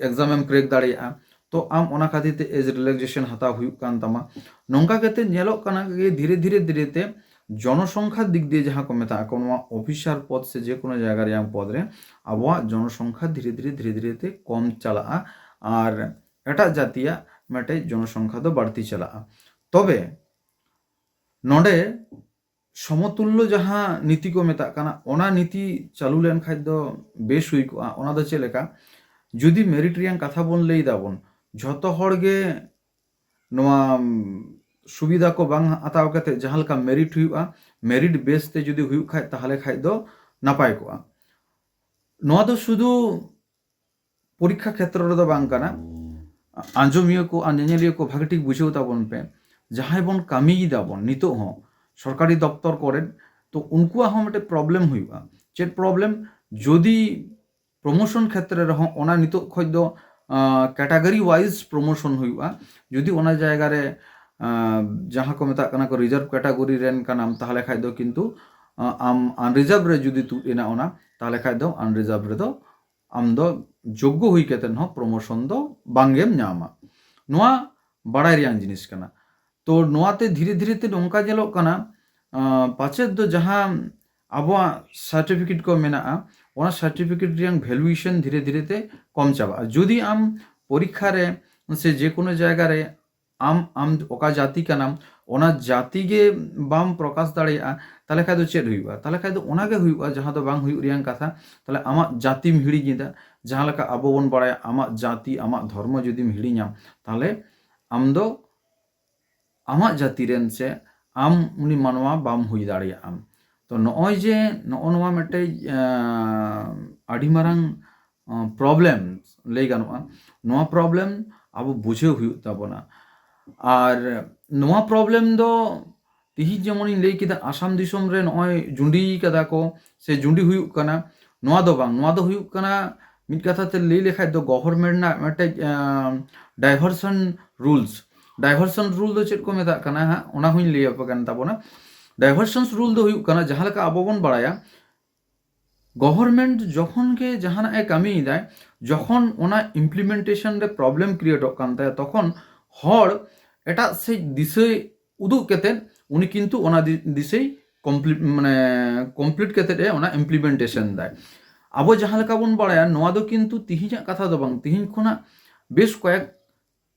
ᱮᱠᱡᱟᱢ ᱮᱢ ᱠᱨᱮᱠ ᱫᱟᱲᱮᱭᱟᱜᱼᱟ᱾ ᱛᱚ ᱟᱢ ᱚᱱᱟ ᱠᱷᱟᱹᱛᱤᱨ ᱛᱮ ᱮᱡᱽ ᱨᱤᱞᱮᱠᱥᱮᱥᱚᱱ ᱦᱟᱛᱟᱣ ᱦᱩᱭᱩᱜ ᱠᱟᱱ ᱛᱟᱢᱟ᱾ ᱱᱚᱝᱠᱟ ᱠᱟᱛᱮ ᱧᱮᱞᱚᱜ ᱠᱟᱱᱟ ᱡᱮ ᱫᱷᱤᱨᱮ ᱫᱷᱤᱨᱮ ᱫᱷᱤᱨᱮ ᱛᱮ ᱡᱚᱱᱚᱥᱚᱝᱠᱷᱟ ᱫᱤᱠ ᱫᱤᱭᱮ ᱡᱟᱦᱟᱸ ᱠᱚ ᱢᱮᱛᱟᱜ ᱠᱚ, ᱱᱚᱣᱟ ᱚᱯᱷᱤᱥᱟᱨ ᱯᱚᱫᱽ ᱥᱮ ᱡᱮ ᱠᱳᱱᱳ ᱡᱟᱭᱜᱟ ᱨᱮᱭᱟᱜ ᱯᱚᱫᱽ ᱨᱮ ᱟᱵᱚᱣᱟᱜ ᱡᱚᱱᱚᱥᱚᱝᱠᱷᱟ ᱫᱷᱤᱨᱮ ᱫᱷᱤᱨᱮ ᱫᱷᱤᱨᱮ ᱫᱷᱤᱨᱮ ᱛᱮ ᱠᱚᱢ ᱪᱟᱞᱟᱜᱼᱟ ᱟᱨ ᱮᱴᱟᱜ ᱡᱟᱹᱛᱤᱭᱟᱜ ᱢᱤᱫᱴᱮᱡ ᱡᱚᱱᱚᱥᱚᱝᱠᱷᱟ ᱫᱚ ᱵᱟᱹᱲᱛᱤ ᱪᱟᱞᱟᱜᱼᱟ᱾ ᱛᱚᱵᱮ ᱱᱚᱰᱮ ᱥᱚᱢᱚᱛᱩᱞᱞᱚ ᱡᱟᱦᱟᱸ ᱱᱤᱛᱤ ᱠᱚ ᱢᱮᱛᱟᱜ ᱠᱟᱱᱟ, ᱚᱱᱟ ᱱᱤᱛᱤ ᱪᱟᱹᱞᱩ ᱞᱮᱱᱠᱷᱟᱡ ᱫᱚ ᱵᱮᱥ ᱦᱩᱭ ᱠᱚᱜᱼᱟ᱾ ᱚᱱᱟ ᱫᱚ ᱪᱮᱫ ᱞᱮᱠᱟ? ᱡᱩᱫᱤ ᱢᱮᱨᱤᱴ ᱨᱮᱭᱟᱜ ᱠᱟᱛᱷᱟ ᱵᱚᱱ ᱞᱟᱹᱭ ᱫᱟᱵᱚᱱ, ᱡᱷᱚᱛᱚ ᱦᱚᱲ ᱜᱮ ᱱᱚᱣᱟ ᱥᱩᱵᱤᱫᱷᱟ ᱠᱚ ᱵᱟᱝ ᱦᱟᱛᱟᱣ ᱠᱟᱛᱮ ᱡᱟᱦᱟᱸ ᱞᱮᱠᱟ ᱢᱮᱨᱤᱴ ᱦᱩᱭᱩᱜᱼᱟ, ᱢᱮᱨᱤᱴ ᱵᱮᱥ ᱛᱮ ᱡᱩᱫᱤ ᱦᱩᱭᱩᱜ ᱠᱷᱟᱡ, ᱛᱟᱦᱚᱞᱮ ᱠᱷᱟᱡ ᱫᱚ ᱱᱟᱯᱟᱭ ᱠᱚᱜᱼᱟ᱾ ᱱᱚᱣᱟ ᱫᱚ ᱥᱩᱫᱷᱩ ᱯᱚᱨᱤᱠᱠᱷᱟ ᱠᱷᱮᱛᱨᱚ ᱨᱮᱫᱚ ᱵᱟᱝ ᱠᱟᱱᱟ᱾ ᱟᱸᱡᱚᱢᱤᱭᱟᱹ ᱠᱚ ᱟᱨ ᱧᱮᱧᱮᱞᱤᱭᱟᱹ ᱠᱚ ᱵᱷᱟᱜᱮ ᱴᱷᱤᱠ ᱵᱩᱡᱷᱟᱹᱣ ᱛᱟᱵᱚᱱ ᱯᱮ, ᱡᱟᱦᱟᱸᱭ ᱵᱚᱱ ᱠᱟᱹᱢᱤᱭ ᱫᱟᱵᱚᱱ ᱱᱤᱛᱚᱜ ᱦᱚᱸ ᱥᱚᱨᱠᱟᱨᱤ ᱫᱚᱯᱛᱚᱨ ᱠᱚᱨᱮ, ᱛᱚ ᱩᱱᱠᱩᱣᱟᱜ ᱦᱚᱸ ᱢᱤᱫᱴᱮᱱ ᱯᱨᱚᱵᱞᱮᱢ ᱦᱩᱭᱩᱜᱼᱟ᱾ ᱪᱮᱫ ᱯᱨᱚᱵᱞᱮᱢ? ᱡᱩᱫᱤ ᱯᱨᱚᱢᱳᱥᱚᱱ ᱠᱷᱮᱛᱨᱮ ᱨᱮᱦᱚᱸ ᱚᱱᱟ ᱱᱤᱛᱚᱜ ᱠᱷᱚᱡ ᱫᱚ ᱠᱮᱴᱟᱜᱚᱨᱤ ᱣᱟᱭᱤᱡ ᱯᱨᱚᱢᱳᱥᱚᱱ ᱦᱩᱭᱩᱜᱼᱟ᱾ ᱡᱩᱫᱤ ᱚᱱᱟ ᱡᱟᱭᱜᱟ ᱨᱮ ᱟᱸ, ᱡᱟᱦᱟᱸ ᱠᱚ ᱢᱮᱛᱟᱜ ᱠᱟᱱᱟ ᱠᱚ ᱨᱤᱡᱟᱨᱵᱷ ᱠᱮᱴᱟᱜᱚᱨᱤ ᱨᱮᱱ ᱠᱟᱱᱟᱢ, ᱛᱟᱦᱚᱞᱮ ᱠᱷᱟᱡ ᱫᱚ ᱠᱤᱱᱛᱩ ᱟᱸ, ᱟᱢ ᱟᱱᱨᱤᱡᱟᱨᱵᱷ ᱨᱮ ᱡᱩᱫᱤ ᱛᱩᱫ ᱮᱱᱟ ᱚᱱᱟ, ᱛᱟᱦᱚᱞᱮ ᱠᱷᱟᱡ ᱫᱚ ᱟᱱᱨᱤᱡᱟᱨᱵᱷ ᱨᱮᱫᱚ ᱟᱢ ᱫᱚ ᱡᱳᱜᱽᱜᱚ ᱦᱩᱭ ᱠᱟᱛᱮ ᱦᱚᱸ ᱯᱨᱚᱢᱳᱥᱚᱱ ᱫᱚ ᱵᱟᱝᱜᱮᱢ ᱧᱟᱢᱟ᱾ ᱱᱚᱣᱟ ᱵᱟᱲᱟᱭ ᱨᱮᱭᱟᱜ ᱡᱤᱱᱤᱥ ᱠᱟᱱᱟ᱾ ᱛᱚ ᱱᱚᱣᱟᱛᱮ ᱫᱷᱤᱨᱮ ᱫᱷᱤᱨᱮ ᱛᱮ ᱱᱚᱝᱠᱟ ᱧᱮᱞᱚᱜ ᱠᱟᱱᱟ, ᱟᱸ, ᱯᱟᱪᱮᱫ ᱫᱚ ᱡᱟᱦᱟᱸ ᱟᱵᱚᱣᱟᱜ ᱥᱟᱨᱴᱤᱯᱷᱤᱠᱮᱴ ᱠᱚ ᱢᱮᱱᱟᱜᱼᱟ, ᱚᱱᱟ ᱥᱟᱨᱴᱤᱯᱷᱤᱠᱮᱴ ᱨᱮᱭᱟᱜ ᱵᱷᱮᱞᱩᱭᱮᱥᱚᱱ ᱫᱷᱤᱨᱮ ᱫᱷᱤᱨᱮ ᱛᱮ ᱠᱚᱢ ᱪᱟᱵᱟᱜᱼᱟ᱾ ᱡᱩᱫᱤ ᱟᱢ ᱯᱚᱨᱤᱠᱠᱷᱟ ᱨᱮ ᱥᱮ ᱡᱮ ᱠᱳᱱᱳ ᱡᱟᱭᱜᱟ ᱨᱮ ᱟᱢ, ᱟᱢ ᱚᱠᱟ ᱡᱟᱹᱛᱤ ᱠᱟᱱᱟᱢ, ᱚᱱᱟ ᱡᱟᱹᱛᱤ ᱜᱮ ᱵᱟᱢ ᱯᱨᱚᱠᱟᱥ ᱫᱟᱲᱮᱭᱟᱜᱼᱟ, ᱛᱟᱦᱚᱞᱮ ᱠᱷᱟᱡ ᱫᱚ ᱪᱮᱫ ᱦᱩᱭᱩᱜᱼᱟ? ᱛᱟᱦᱚᱞᱮ ᱠᱷᱟᱡ ᱫᱚ ᱚᱱᱟ ᱜᱮ ᱦᱩᱭᱩᱜᱼᱟ, ᱡᱟᱦᱟᱸ ᱫᱚ ᱵᱟᱝ ᱦᱩᱭᱩᱜ ᱨᱮᱭᱟᱜ ᱠᱟᱛᱷᱟ᱾ ᱛᱟᱦᱚᱞᱮ ᱟᱢᱟᱜ ᱡᱟᱹᱛᱤᱢ ᱦᱤᱲᱤᱧ ᱮᱫᱟ᱾ ᱡᱟᱦᱟᱸ ᱞᱮᱠᱟ ᱟᱵᱚ ᱵᱚᱱ ᱵᱟᱲᱟᱭᱟ, ᱟᱢᱟᱜ ᱡᱟᱹᱛᱤ, ᱟᱢᱟᱜ ᱫᱷᱚᱨᱢᱚ ᱡᱩᱫᱤᱢ ᱦᱤᱲᱤᱧᱟ, ᱛᱟᱦᱚᱞᱮ ᱟᱢ ᱫᱚ ᱟᱢᱟᱜ ᱡᱟᱹᱛᱤ ᱨᱮᱱ ᱥᱮ ᱟᱢ ᱩᱱᱤ ᱢᱟᱱᱣᱟ ᱵᱟᱢ ᱦᱩᱭ ᱫᱟᱲᱮᱭᱟᱜᱼᱟ᱾ ᱛᱚ ᱱᱚᱜᱼᱚᱭ ᱡᱮ ᱱᱚᱜᱼᱚ ᱱᱚᱣᱟ ᱢᱤᱫᱴᱮᱡ, ᱟᱸ, ᱟᱹᱰᱤ ᱢᱟᱨᱟᱝ, ᱟᱸ, ᱯᱨᱚᱵᱞᱮᱢ ᱞᱟᱹᱭ ᱜᱟᱱᱚᱜᱼᱟ᱾ ᱱᱚᱣᱟ ᱯᱨᱚᱵᱞᱮᱢ ᱟᱵᱚ ᱵᱩᱡᱷᱟᱹᱣ ᱦᱩᱭᱩᱜ ᱛᱟᱵᱚᱱᱟ᱾ ᱟᱨ ᱱᱚᱣᱟ ᱯᱨᱚᱵᱞᱮᱢ ᱫᱚ ᱛᱤᱦᱤᱧ ᱡᱮᱢᱚᱱᱤᱧ ᱞᱟᱹᱭ ᱠᱮᱫᱟ, ᱟᱥᱟᱢ ᱫᱤᱥᱚᱢ ᱨᱮ ᱱᱚᱜᱼᱚᱭ ᱡᱩᱸᱰᱤ ᱠᱟᱫᱟ ᱠᱚ ᱥᱮ ᱡᱩᱸᱰᱤ ᱦᱩᱭᱩᱜ ᱠᱟᱱᱟ, ᱱᱚᱣᱟ ᱫᱚ ᱵᱟᱝ᱾ ᱱᱚᱣᱟ ᱫᱚ ᱦᱩᱭᱩᱜ ᱠᱟᱱᱟ, ᱢᱤᱫ ᱠᱟᱛᱷᱟ ᱛᱮ ᱞᱟᱹᱭ ᱞᱮᱠᱷᱟᱡ ᱫᱚ, ᱜᱚᱵᱷᱚᱨᱢᱮᱱᱴ ᱨᱮᱱᱟᱜ ᱢᱤᱫᱴᱮᱡ, ᱟᱸ, ᱰᱟᱭᱵᱷᱟᱨᱥᱚᱱ ᱨᱩᱞᱥ᱾ ᱰᱟᱭᱵᱷᱟᱨᱥᱚᱱ ᱨᱩᱞ ᱫᱚ ᱪᱮᱫ ᱠᱚ ᱢᱮᱛᱟᱜ ᱠᱟᱱᱟ ᱦᱟᱸᱜ, ᱚᱱᱟ ᱦᱚᱸᱧ ᱞᱟᱹᱭ ᱟᱯᱮ ᱠᱟᱱ ᱛᱟᱵᱚᱱᱟ᱾ ᱰᱟᱭᱵᱷᱟᱨᱥᱚᱱ ᱨᱩᱞ ᱫᱚ ᱦᱩᱭᱩᱜ ᱠᱟᱱᱟ, ᱡᱟᱦᱟᱸ ᱞᱮᱠᱟ ᱟᱵᱚ ᱵᱚᱱ ᱵᱟᱲᱟᱭᱟ, ᱜᱚᱵᱷᱚᱨᱢᱮᱱᱴ ᱡᱚᱠᱷᱚᱱ ᱜᱮ ᱡᱟᱦᱟᱱᱟᱜ ᱮ ᱠᱟᱹᱢᱤᱭᱮᱫᱟᱭ, ᱡᱚᱠᱷᱚᱱ ᱚᱱᱟ ᱤᱢᱯᱞᱤᱢᱮᱱᱴᱮᱥᱚᱱ ᱨᱮ ᱯᱨᱚᱵᱞᱮᱢ ᱠᱨᱤᱭᱮᱴᱚᱜ ᱠᱟᱱ ᱛᱟᱭᱟ, ᱛᱚᱠᱷᱚᱱ ᱦᱚᱲ ᱮᱴᱟᱜ ᱥᱮᱫ ᱫᱤᱥᱟᱹ ᱩᱫᱩᱜ ᱠᱟᱛᱮᱫ ᱩᱱᱤ ᱠᱤᱱᱛᱩ ᱚᱱᱟ ᱫᱤ-, ᱫᱤᱥᱟᱹᱭ ᱠᱚᱢᱯᱞᱤᱴ, ᱢᱟᱱᱮ, ᱠᱚᱢᱯᱞᱤᱴ ᱠᱟᱛᱮᱫ ᱮ ᱚᱱᱟ ᱤᱢᱯᱞᱤᱢᱮᱱᱴᱮᱥᱚᱱ ᱫᱟᱭ᱾ ᱟᱵᱚ ᱡᱟᱦᱟᱸ ᱞᱮᱠᱟ ᱵᱚᱱ ᱵᱟᱲᱟᱭᱟ, ᱱᱚᱣᱟ ᱫᱚ ᱠᱤᱱᱛᱩ ᱛᱤᱦᱤᱧᱟᱜ ᱠᱟᱛᱷᱟ ᱫᱚ ᱵᱟᱝ, ᱛᱤᱦᱤᱧ ᱠᱷᱚᱱᱟᱜ ᱵᱮᱥ ᱠᱚᱭᱮᱠ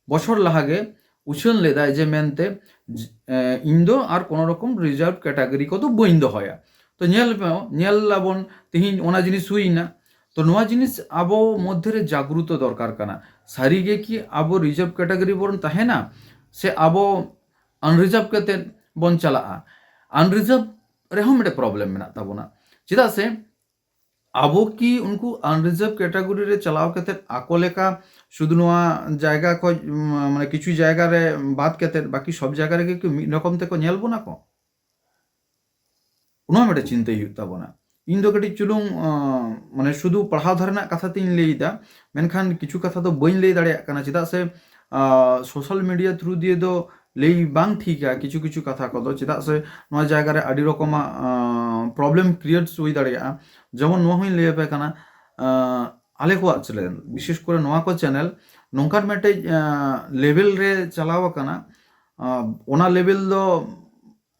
ᱵᱚᱪᱷᱚᱨ ᱞᱟᱦᱟ ᱜᱮ ᱩᱪᱷᱟᱹᱱ ᱞᱮᱫᱟᱭ ᱡᱮ ᱢᱮᱱᱛᱮ, ᱡ-, ᱮ, ᱤᱧ ᱫᱚ ᱟᱨ ᱠᱳᱱᱳ ᱨᱚᱠᱚᱢ ᱨᱤᱡᱟᱨᱵᱷ ᱠᱮᱴᱟᱜᱚᱨᱤ ᱠᱚᱫᱚ ᱵᱟᱹᱧ ᱫᱚᱦᱚᱭᱟ᱾ ᱛᱚ ᱧᱮᱞ ᱯᱮ, ᱧᱮᱞ ᱟᱵᱚᱱ ᱛᱤᱦᱤᱧ ᱚᱱᱟ ᱡᱤᱱᱤᱥ ᱦᱩᱭᱱᱟ᱾ ᱛᱚ ᱱᱚᱣᱟ ᱡᱤᱱᱤᱥ ᱟᱵᱚ ᱢᱚᱫᱽᱫᱷᱮ ᱨᱮ ᱡᱟᱜᱽᱨᱩᱛᱚ ᱫᱚᱨᱠᱟᱨ ᱠᱟᱱᱟ᱾ ᱥᱟᱹᱨᱤ ᱜᱮ ᱠᱤ ᱟᱵᱚ ᱨᱤᱡᱟᱨᱵᱷ ᱠᱮᱴᱟᱜᱚᱨᱤ ᱵᱚᱱ ᱛᱟᱦᱮᱱᱟ ᱥᱮ ᱟᱵᱚ ᱟᱱᱨᱤᱡᱟᱨᱵᱷ ᱠᱟᱛᱮᱫ ᱵᱚᱱ ᱪᱟᱞᱟᱜᱼᱟ? ᱟᱱᱨᱤᱡᱟᱨᱵᱷ ᱨᱮᱦᱚᱸ ᱢᱤᱫᱴᱮᱱ ᱯᱨᱚᱵᱞᱮᱢ ᱢᱮᱱᱟᱜ ᱛᱟᱵᱚᱱᱟ᱾ ᱪᱮᱫᱟᱜ ᱥᱮ ᱟᱵᱚ ᱠᱤ ᱩᱱᱠᱩ unreserved category ᱨᱮ ᱪᱟᱞᱟᱣ ᱠᱟᱛᱮᱫ ᱟᱠᱚ ᱞᱮᱠᱟ ᱥᱩᱫᱷᱩ ᱱᱚᱣᱟ ᱡᱟᱭᱜᱟ ᱠᱷᱚᱡ, ᱩᱢ, ᱢᱟᱱᱮ ᱠᱤᱪᱷᱩ ᱡᱟᱭᱜᱟ ᱨᱮ ᱵᱟᱫ ᱠᱟᱛᱮᱫ ᱵᱟᱠᱤ ᱥᱚᱵ ᱡᱟᱭᱜᱟ ᱨᱮᱜᱮ ᱠᱤ ᱢᱤᱫ ᱨᱚᱠᱚᱢ ᱛᱮᱠᱚ ᱧᱮᱞ ᱵᱚᱱᱟ ᱠᱚ? ᱚᱱᱟ ᱢᱤᱫᱴᱮᱱ ᱪᱤᱱᱛᱟᱹᱭ ᱦᱩᱭᱩᱜ ᱛᱟᱵᱚᱱᱟ᱾ ᱤᱧ ᱫᱚ ᱠᱟᱹᱴᱤᱡ ᱪᱩᱞᱩᱝ, ᱟᱸ, ᱢᱟᱱᱮ ᱥᱩᱫᱷᱩ ᱯᱟᱲᱦᱟᱣ ᱫᱷᱟᱨᱮ ᱨᱮᱱᱟᱜ ᱠᱟᱛᱷᱟ ᱛᱤᱧ ᱞᱟᱹᱭ ᱮᱫᱟ, ᱢᱮᱱᱠᱷᱟᱱ ᱠᱤᱪᱷᱩ ᱠᱟᱛᱷᱟ ᱫᱚ ᱵᱟᱹᱧ ᱞᱟᱹᱭ ᱫᱟᱲᱮᱭᱟᱜ ᱠᱟᱱᱟ᱾ ᱪᱮᱫᱟᱜ ᱥᱮ, ᱟᱸ, social media through ᱫᱤᱭᱮ ᱫᱚ ᱞᱟᱹᱭ ᱵᱟᱝ ᱴᱷᱤᱠᱟ ᱠᱤᱪᱷᱩ ᱠᱤᱪᱷᱩ ᱠᱟᱛᱷᱟ ᱠᱚᱫᱚ᱾ ᱪᱮᱫᱟᱜ ᱥᱮ ᱱᱚᱣᱟ ᱡᱟᱭᱜᱟ ᱨᱮ ᱟᱹᱰᱤ ᱨᱚᱠᱚᱢᱟᱜ, ᱟᱸ, problem creates ᱦᱩᱭ ᱫᱟᱲᱮᱭᱟᱜᱼᱟ᱾ ᱡᱮᱢᱚᱱ ᱱᱚᱣᱟ ᱦᱚᱸᱧ ᱞᱟᱹᱭ ᱟᱯᱮ ᱠᱟᱱᱟ, ᱟᱸ, ᱟᱞᱮ ᱠᱚᱣᱟᱜ channel, ᱵᱤᱥᱮᱥ ᱠᱚᱨᱮ ᱱᱚᱣᱟ ᱠᱚ channel ᱱᱚᱝᱠᱟᱱ ᱢᱤᱫᱴᱮᱡ, ᱟᱸ, level ᱨᱮ ᱪᱟᱞᱟᱣ ᱟᱠᱟᱱᱟ, ᱟᱸ, ᱚᱱᱟ level ᱫᱚ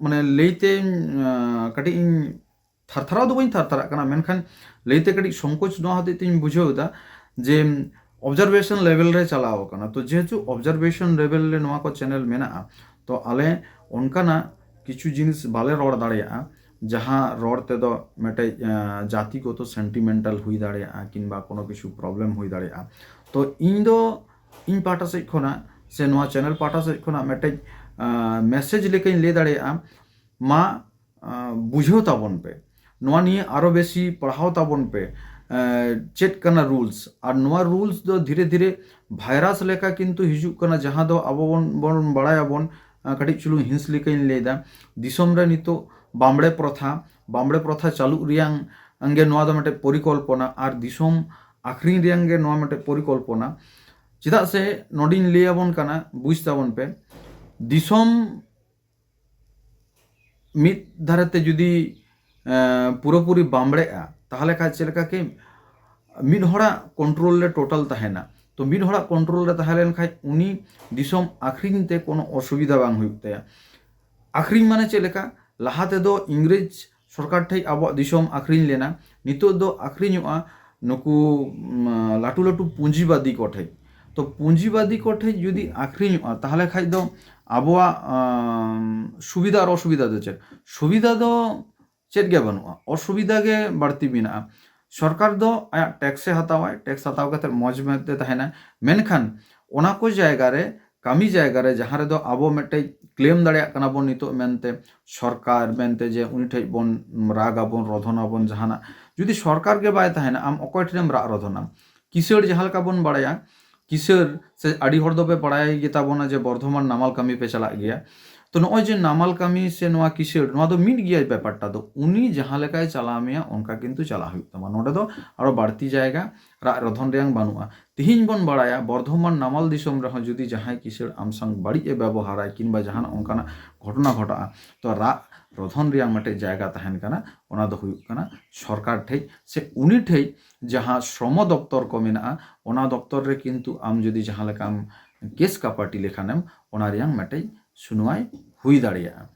ᱢᱟᱱᱮ ᱞᱟᱹᱭᱛᱮ, ᱟᱸ, ᱠᱟᱹᱴᱤᱡ ᱤᱧ ᱛᱷᱟᱨᱛᱷᱟᱨᱟᱣ ᱫᱚ ᱵᱟᱹᱧ ᱛᱷᱟᱨᱛᱷᱟᱨᱟᱜ ᱠᱟᱱᱟ, ᱢᱮᱱᱠᱷᱟᱱ ᱞᱟᱹᱭᱛᱮ ᱠᱟᱹᱴᱤᱡ ᱥᱚᱝᱠᱳᱪ ᱱᱚᱣᱟ ᱦᱚᱛᱮᱡ ᱛᱮᱧ ᱵᱩᱡᱷᱟᱹᱣ ᱮᱫᱟ ᱡᱮ observation level ᱨᱮ ᱪᱟᱞᱟᱣ ᱟᱠᱟᱱᱟ᱾ ᱛᱚ ᱡᱮᱦᱮᱛᱩ observation level ᱨᱮ ᱱᱚᱣᱟ ᱠᱚ channel ᱢᱮᱱᱟᱜᱼᱟ, ᱛᱚ ᱟᱞᱮ ᱚᱱᱠᱟᱱᱟᱜ ᱠᱤᱪᱷᱩ ᱡᱤᱱᱤᱥ ᱵᱟᱞᱮ ᱨᱚᱲ ᱫᱟᱲᱮᱭᱟᱜᱼᱟ, ᱡᱟᱦᱟᱸ ᱨᱚᱲ ᱛᱮᱫᱚ ᱢᱤᱫᱴᱮᱡ, ᱟᱸ, ᱡᱟᱛᱤᱜᱚᱛᱚ sentimental ᱦᱩᱭ ᱫᱟᱲᱮᱭᱟᱜᱼᱟ ᱠᱤᱝᱵᱟ ᱠᱳᱱᱳ ᱠᱤᱪᱷᱩ problem ᱦᱩᱭ ᱫᱟᱲᱮᱭᱟᱜᱼᱟ᱾ ᱛᱚ ᱤᱧ ᱫᱚ ᱤᱧ ᱯᱟᱦᱴᱟ ᱥᱮᱫ ᱠᱷᱚᱱᱟᱜ ᱥᱮ ᱱᱚᱣᱟ channel ᱯᱟᱦᱴᱟ ᱥᱮᱫ ᱠᱷᱚᱱᱟᱜ ᱢᱤᱫᱴᱮᱡ, ᱟᱸ, message ᱞᱮᱠᱟᱧ ᱞᱟᱹᱭ ᱫᱟᱲᱮᱭᱟᱜᱼᱟ, ᱢᱟ, ᱟᱸ, ᱵᱩᱡᱷᱟᱹᱣ ᱛᱟᱵᱚᱱ ᱯᱮ, ᱱᱚᱣᱟ ᱱᱤᱭᱮ ᱟᱨᱚ ᱵᱮᱥᱤ ᱯᱟᱲᱦᱟᱣ ᱛᱟᱵᱚᱱ ᱯᱮ, ᱟᱸ, ᱪᱮᱫ ᱠᱟᱱᱟ rules, ᱟᱨ ᱱᱚᱣᱟ rules ᱫᱚ ᱫᱷᱤᱨᱮ ᱫᱷᱤᱨᱮ virus ᱞᱮᱠᱟ ᱠᱤᱱᱛᱩ ᱦᱤᱡᱩᱜ ᱠᱟᱱᱟ, ᱡᱟᱦᱟᱸ ᱫᱚ ᱟᱵᱚ ᱵᱚᱱ, ᱵᱚᱱ ᱵᱟᱲᱟᱭᱟᱵᱚᱱ, ᱟᱸ, ᱠᱟᱹᱴᱤᱡ ᱪᱩᱞᱩᱝ hints ᱞᱮᱠᱟᱧ ᱞᱟᱹᱭᱫᱟ, ᱫᱤᱥᱚᱢ ᱨᱮ ᱱᱤᱛᱚᱜ ᱵᱟᱢᱵᱲᱮ ᱯᱨᱚᱛᱷᱟ, ᱵᱟᱢᱵᱲᱮ ᱯᱨᱚᱛᱷᱟ ᱪᱟᱹᱞᱩᱜ ᱨᱮᱭᱟᱝ ᱜᱮ ᱱᱚᱣᱟ ᱫᱚ ᱢᱤᱫᱴᱮᱡ ᱯᱚᱨᱤᱠᱚᱞᱯᱚᱱᱟ, ᱟᱨ ᱫᱤᱥᱚᱢ ᱟᱠᱷᱨᱤᱧ ᱨᱮᱭᱟᱝ ᱜᱮ ᱱᱚᱣᱟ ᱢᱤᱫᱴᱮᱡ ᱯᱚᱨᱤᱠᱚᱞᱯᱚᱱᱟ᱾ ᱪᱮᱫᱟᱜ ᱥᱮ ᱱᱚᱰᱮᱧ ᱞᱟᱹᱭ ᱟᱵᱚᱱ ᱠᱟᱱᱟ, ᱵᱩᱡᱽ ᱛᱟᱵᱚᱱ ᱯᱮ, ᱫᱤᱥᱚᱢ ᱢᱤᱫ ᱫᱷᱟᱨᱮ ᱛᱮ ᱡᱩᱫᱤ, ᱮᱸ, ᱯᱩᱨᱟᱹᱯᱩᱨᱤ ᱵᱟᱢᱵᱲᱮᱜᱼᱟ, ᱛᱟᱦᱚᱞᱮ ᱠᱷᱟᱡ ᱪᱮᱫ ᱞᱮᱠᱟ ᱠᱤ ᱢᱤᱫ ᱦᱚᱲᱟᱜ control ᱨᱮ total ᱛᱟᱦᱮᱱᱟ᱾ ᱛᱚ ᱢᱤᱫ ᱦᱚᱲᱟᱜ control ᱨᱮ ᱛᱟᱦᱮᱸ ᱞᱮᱱᱠᱷᱟᱡ ᱩᱱᱤ ᱫᱤᱥᱚᱢ ᱟᱠᱷᱨᱤᱧ ᱛᱮ ᱠᱳᱱᱳ ᱚᱥᱩᱵᱤᱫᱷᱟ ᱵᱟᱝ ᱦᱩᱭᱩᱜ ᱛᱟᱭᱟ᱾ ᱟᱠᱷᱨᱤᱧ ᱢᱟᱱᱮ ᱪᱮᱫ ᱞᱮᱠᱟ? ᱞᱟᱦᱟ ᱛᱮᱫᱚ ᱤᱝᱨᱮᱡᱽ ᱥᱚᱨᱠᱟᱨ ᱴᱷᱮᱡ ᱟᱵᱚᱣᱟᱜ ᱫᱤᱥᱚᱢ ᱟᱠᱷᱨᱤᱧ ᱞᱮᱱᱟ, ᱱᱤᱛᱚᱜ ᱫᱚ ᱟᱠᱷᱨᱤᱧᱚᱜᱼᱟ ᱱᱩᱠᱩ, ᱩᱢ, ᱞᱟᱹᱴᱩ ᱞᱟᱹᱴᱩ ᱯᱩᱸᱡᱤᱵᱟᱫᱤ ᱠᱚ ᱴᱷᱮᱡ᱾ ᱛᱚ ᱯᱩᱸᱡᱤᱵᱟᱫᱤ ᱠᱚ ᱴᱷᱮᱡ ᱡᱩᱫᱤ ᱟᱠᱷᱨᱤᱧᱚᱜᱼᱟ, ᱛᱟᱦᱚᱞᱮ ᱠᱷᱟᱡ ᱫᱚ ᱟᱵᱚᱣᱟᱜ, ᱟᱢ, ᱥᱩᱵᱤᱫᱷᱟ ᱟᱨ ᱚᱥᱩᱵᱤᱫᱷᱟ ᱫᱚ ᱪᱮᱫ? ᱥᱩᱵᱤᱫᱷᱟ ᱫᱚ ᱪᱮᱫ ᱜᱮ ᱵᱟᱹᱱᱩᱜᱼᱟ, ᱚᱥᱩᱵᱤᱫᱷᱟ ᱜᱮ ᱵᱟᱹᱲᱛᱤ ᱢᱮᱱᱟᱜᱼᱟ᱾ ᱥᱚᱨᱠᱟᱨ ᱫᱚ ᱟᱭᱟᱜ tax ᱮ ᱦᱟᱛᱟᱣᱟᱭ, tax ᱦᱟᱛᱟᱣ ᱠᱟᱛᱮ ᱢᱚᱡᱽ ᱢᱮᱱᱛᱮ ᱛᱟᱦᱮᱱᱟ, ᱢᱮᱱᱠᱷᱟᱱ ᱚᱱᱟ ᱠᱚ ᱡᱟᱭᱜᱟ ᱨᱮ ᱠᱟᱹᱢᱤ ᱡᱟᱭᱜᱟ ᱨᱮ ᱡᱟᱦᱟᱸ ᱨᱮᱫᱚ ᱟᱵᱚ ᱢᱤᱫᱴᱮᱡ ᱠᱞᱮᱢ ᱫᱟᱲᱮᱭᱟᱜ ᱠᱟᱱᱟ ᱵᱚᱱ ᱱᱤᱛᱚᱜ ᱢᱮᱱᱛᱮ, ᱥᱚᱨᱠᱟᱨ ᱢᱮᱱᱛᱮ, ᱡᱮ ᱩᱱᱤ ᱴᱷᱮᱡ ᱵᱚᱱ ᱨᱟᱜᱽ ᱟᱵᱚᱱ, ᱨᱚᱫᱷᱚᱱ ᱟᱵᱚᱱ ᱡᱟᱦᱟᱱᱟᱜ, ᱡᱩᱫᱤ ᱥᱚᱨᱠᱟᱨ ᱜᱮ ᱵᱟᱭ ᱛᱟᱦᱮᱱᱟ, ᱟᱢ ᱚᱠᱚᱭ ᱴᱷᱮᱱᱮᱢ ᱨᱟᱜ ᱨᱚᱫᱷᱚᱱᱟᱢ? ᱠᱤᱥᱟᱹᱬ ᱡᱟᱦᱟᱸ ᱞᱮᱠᱟ ᱵᱚᱱ ᱵᱟᱲᱟᱭᱟ, ᱠᱤᱥᱟᱹᱬ ᱥᱮ ᱟᱹᱰᱤ ᱦᱚᱲ ᱫᱚᱯᱮ ᱵᱟᱲᱟᱭ ᱜᱮᱛᱟ ᱵᱚᱱᱟ ᱡᱮ ᱵᱚᱨᱫᱷᱚᱢᱟᱱ ᱱᱟᱢᱟᱞ ᱠᱟᱹᱢᱤ ᱯᱮ ᱪᱟᱞᱟᱜ ᱜᱮᱭᱟ᱾ ᱛᱚ ᱱᱚᱜᱼᱚᱭ ᱡᱮ ᱱᱟᱢᱟᱞ ᱠᱟᱹᱢᱤ ᱥᱮ ᱱᱚᱣᱟ ᱠᱤᱥᱟᱹᱬ, ᱱᱚᱣᱟ ᱫᱚ ᱢᱤᱫ ᱜᱮᱭᱟ ᱵᱮᱯᱟᱨᱴᱟ ᱫᱚ, ᱩᱱᱤ ᱡᱟᱦᱟᱸ ᱞᱮᱠᱟᱭ ᱪᱟᱞᱟᱣ ᱢᱮᱭᱟ ᱚᱱᱠᱟ ᱠᱤᱱᱛᱩ ᱪᱟᱞᱟᱜ ᱦᱩᱭᱩᱜ ᱛᱟᱢᱟ᱾ ᱱᱚᱰᱮ ᱫᱚ ᱟᱨᱚ ᱵᱟᱹᱲᱛᱤ ᱡᱟᱭᱜᱟ ᱨᱟᱜ ᱨᱚᱫᱷᱚᱱ ᱨᱮᱭᱟᱝ ᱵᱟᱹᱱᱩᱜᱼᱟ᱾ ᱛᱤᱦᱤᱧ ᱵᱚᱱ ᱵᱟᱲᱟᱭᱟ ᱵᱚᱨᱫᱷᱚᱢᱟᱱ ᱱᱟᱢᱟᱞ ᱫᱤᱥᱚᱢ ᱨᱮᱦᱚᱸ ᱡᱩᱫᱤ ᱡᱟᱦᱟᱸᱭ ᱠᱤᱥᱟᱹᱬ ᱟᱢ ᱥᱟᱝ ᱵᱟᱹᱲᱤᱡ ᱮ ᱵᱮᱵᱚᱦᱟᱨᱟᱭ ᱠᱤᱝᱵᱟ ᱡᱟᱦᱟᱱᱟᱜ ᱚᱱᱠᱟᱱᱟᱜ ᱜᱷᱚᱴᱚᱱᱟ ᱜᱷᱚᱴᱟᱜᱼᱟ, ᱛᱚ ᱨᱟᱜ ᱨᱚᱫᱷᱚᱱ ᱨᱮᱭᱟᱝ ᱢᱤᱫᱴᱮᱡ ᱡᱟᱭᱜᱟ ᱛᱟᱦᱮᱱ ᱠᱟᱱᱟ, ᱚᱱᱟ ᱫᱚ ᱦᱩᱭᱩᱜ ᱠᱟᱱᱟ ᱥᱚᱨᱠᱟᱨ ᱴᱷᱮᱡ ᱥᱮ ᱩᱱᱤ ᱴᱷᱮᱡ ᱡᱟᱦᱟᱸ ᱥᱨᱚᱢᱚ ᱫᱚᱯᱛᱚᱨ ᱠᱚ ᱢᱮᱱᱟᱜᱼᱟ, ᱚᱱᱟ ᱫᱚᱯᱛᱚᱨ ᱨᱮ ᱠᱤᱱᱛᱩ ᱟᱢ ᱡᱩᱫᱤ ᱡᱟᱦᱟᱸ ᱞᱮᱠᱟᱢ ᱠᱮᱥ ᱠᱟᱯᱟᱴᱤ ᱞᱮᱠᱷᱟᱱᱮᱢ, ᱚᱱᱟ ᱨᱮᱭᱟᱝ ᱢᱤᱫᱴᱮᱡ ᱥᱩᱱᱣᱟᱭ ᱦᱩᱭ ᱫᱟᱲᱮᱭᱟᱜᱼᱟ᱾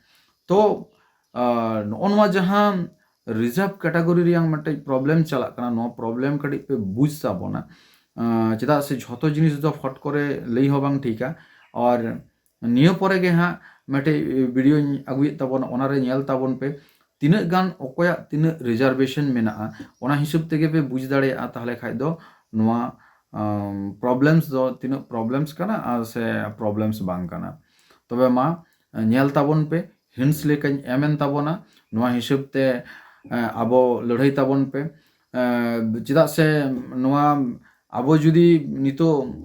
ᱛᱚ ᱟᱨ ᱱᱚᱜᱼᱚ ᱱᱚᱣᱟ ᱡᱟᱦᱟᱸ ᱨᱤᱡᱟᱨᱵᱷ ᱠᱮᱴᱟᱜᱚᱨᱤ ᱨᱮᱭᱟᱝ ᱢᱤᱫᱴᱮᱡ ᱯᱨᱚᱵᱞᱮᱢ ᱪᱟᱞᱟᱜ ᱠᱟᱱᱟ, ᱱᱚᱣᱟ ᱯᱨᱚᱵᱞᱮᱢ ᱠᱟᱹᱴᱤᱡ ᱯᱮ ᱵᱩᱡᱽ ᱛᱟᱵᱚᱱᱟ᱾ ᱟᱨ ᱪᱮᱫᱟᱜ ᱥᱮ ᱡᱷᱚᱛᱚ ᱡᱤᱱᱤᱥ ᱫᱚ ᱯᱷᱚᱴ ᱠᱚᱨᱮ ᱞᱟᱹᱭ ᱦᱚᱸ ᱵᱟᱝ ᱴᱷᱤᱠᱟ᱾ ᱟᱨ ᱱᱤᱭᱟᱹ ᱯᱚᱨᱮ ᱜᱮ ᱦᱟᱸᱜ ᱢᱤᱫᱴᱮᱡ ᱵᱷᱤᱰᱤᱭᱳᱧ ᱟᱹᱜᱩᱭᱮᱫ ᱛᱟᱵᱚᱱᱟ, ᱚᱱᱟᱨᱮ ᱧᱮᱞ ᱛᱟᱵᱚᱱ ᱯᱮ ᱛᱤᱱᱟᱹᱜ ᱜᱟᱱ ᱚᱠᱚᱭᱟᱜ ᱛᱤᱱᱟᱹᱜ ᱨᱤᱡᱟᱨᱵᱷᱮᱥᱚᱱ ᱢᱮᱱᱟᱜᱼᱟ, ᱚᱱᱟ ᱦᱤᱥᱟᱹᱵ ᱛᱮᱜᱮ ᱯᱮ ᱵᱩᱡᱽ ᱫᱟᱲᱮᱭᱟᱜᱼᱟ ᱛᱟᱦᱚᱞᱮ ᱠᱷᱟᱡ ᱫᱚ ᱱᱚᱣᱟ ᱯᱨᱚᱵᱞᱮᱢᱥ ᱫᱚ ᱛᱤᱱᱟᱹᱜ ᱯᱨᱚᱵᱞᱮᱢᱥ ᱠᱟᱱᱟ ᱟᱨ ᱥᱮ ᱯᱨᱚᱵᱞᱮᱢᱥ ᱵᱟᱝ ᱠᱟᱱᱟ᱾ ᱛᱚᱵᱮ ᱢᱟ ᱧᱮᱞ ᱛᱟᱵᱚᱱ ᱯᱮ, ᱦᱤᱱᱴᱥ ᱞᱮᱠᱟᱧ ᱮᱢᱮᱱ ᱛᱟᱵᱚᱱᱟ, ᱱᱚᱣᱟ ᱦᱤᱥᱟᱹᱵ ᱛᱮ ᱟᱵᱚ ᱞᱟᱹᱲᱦᱟᱹᱭ ᱛᱟᱵᱚᱱ ᱯᱮ᱾ ᱪᱮᱫᱟᱜ ᱥᱮ ᱱᱚᱣᱟ ᱟᱵᱚ ᱡᱩᱫᱤ ᱱᱤᱛᱚᱜ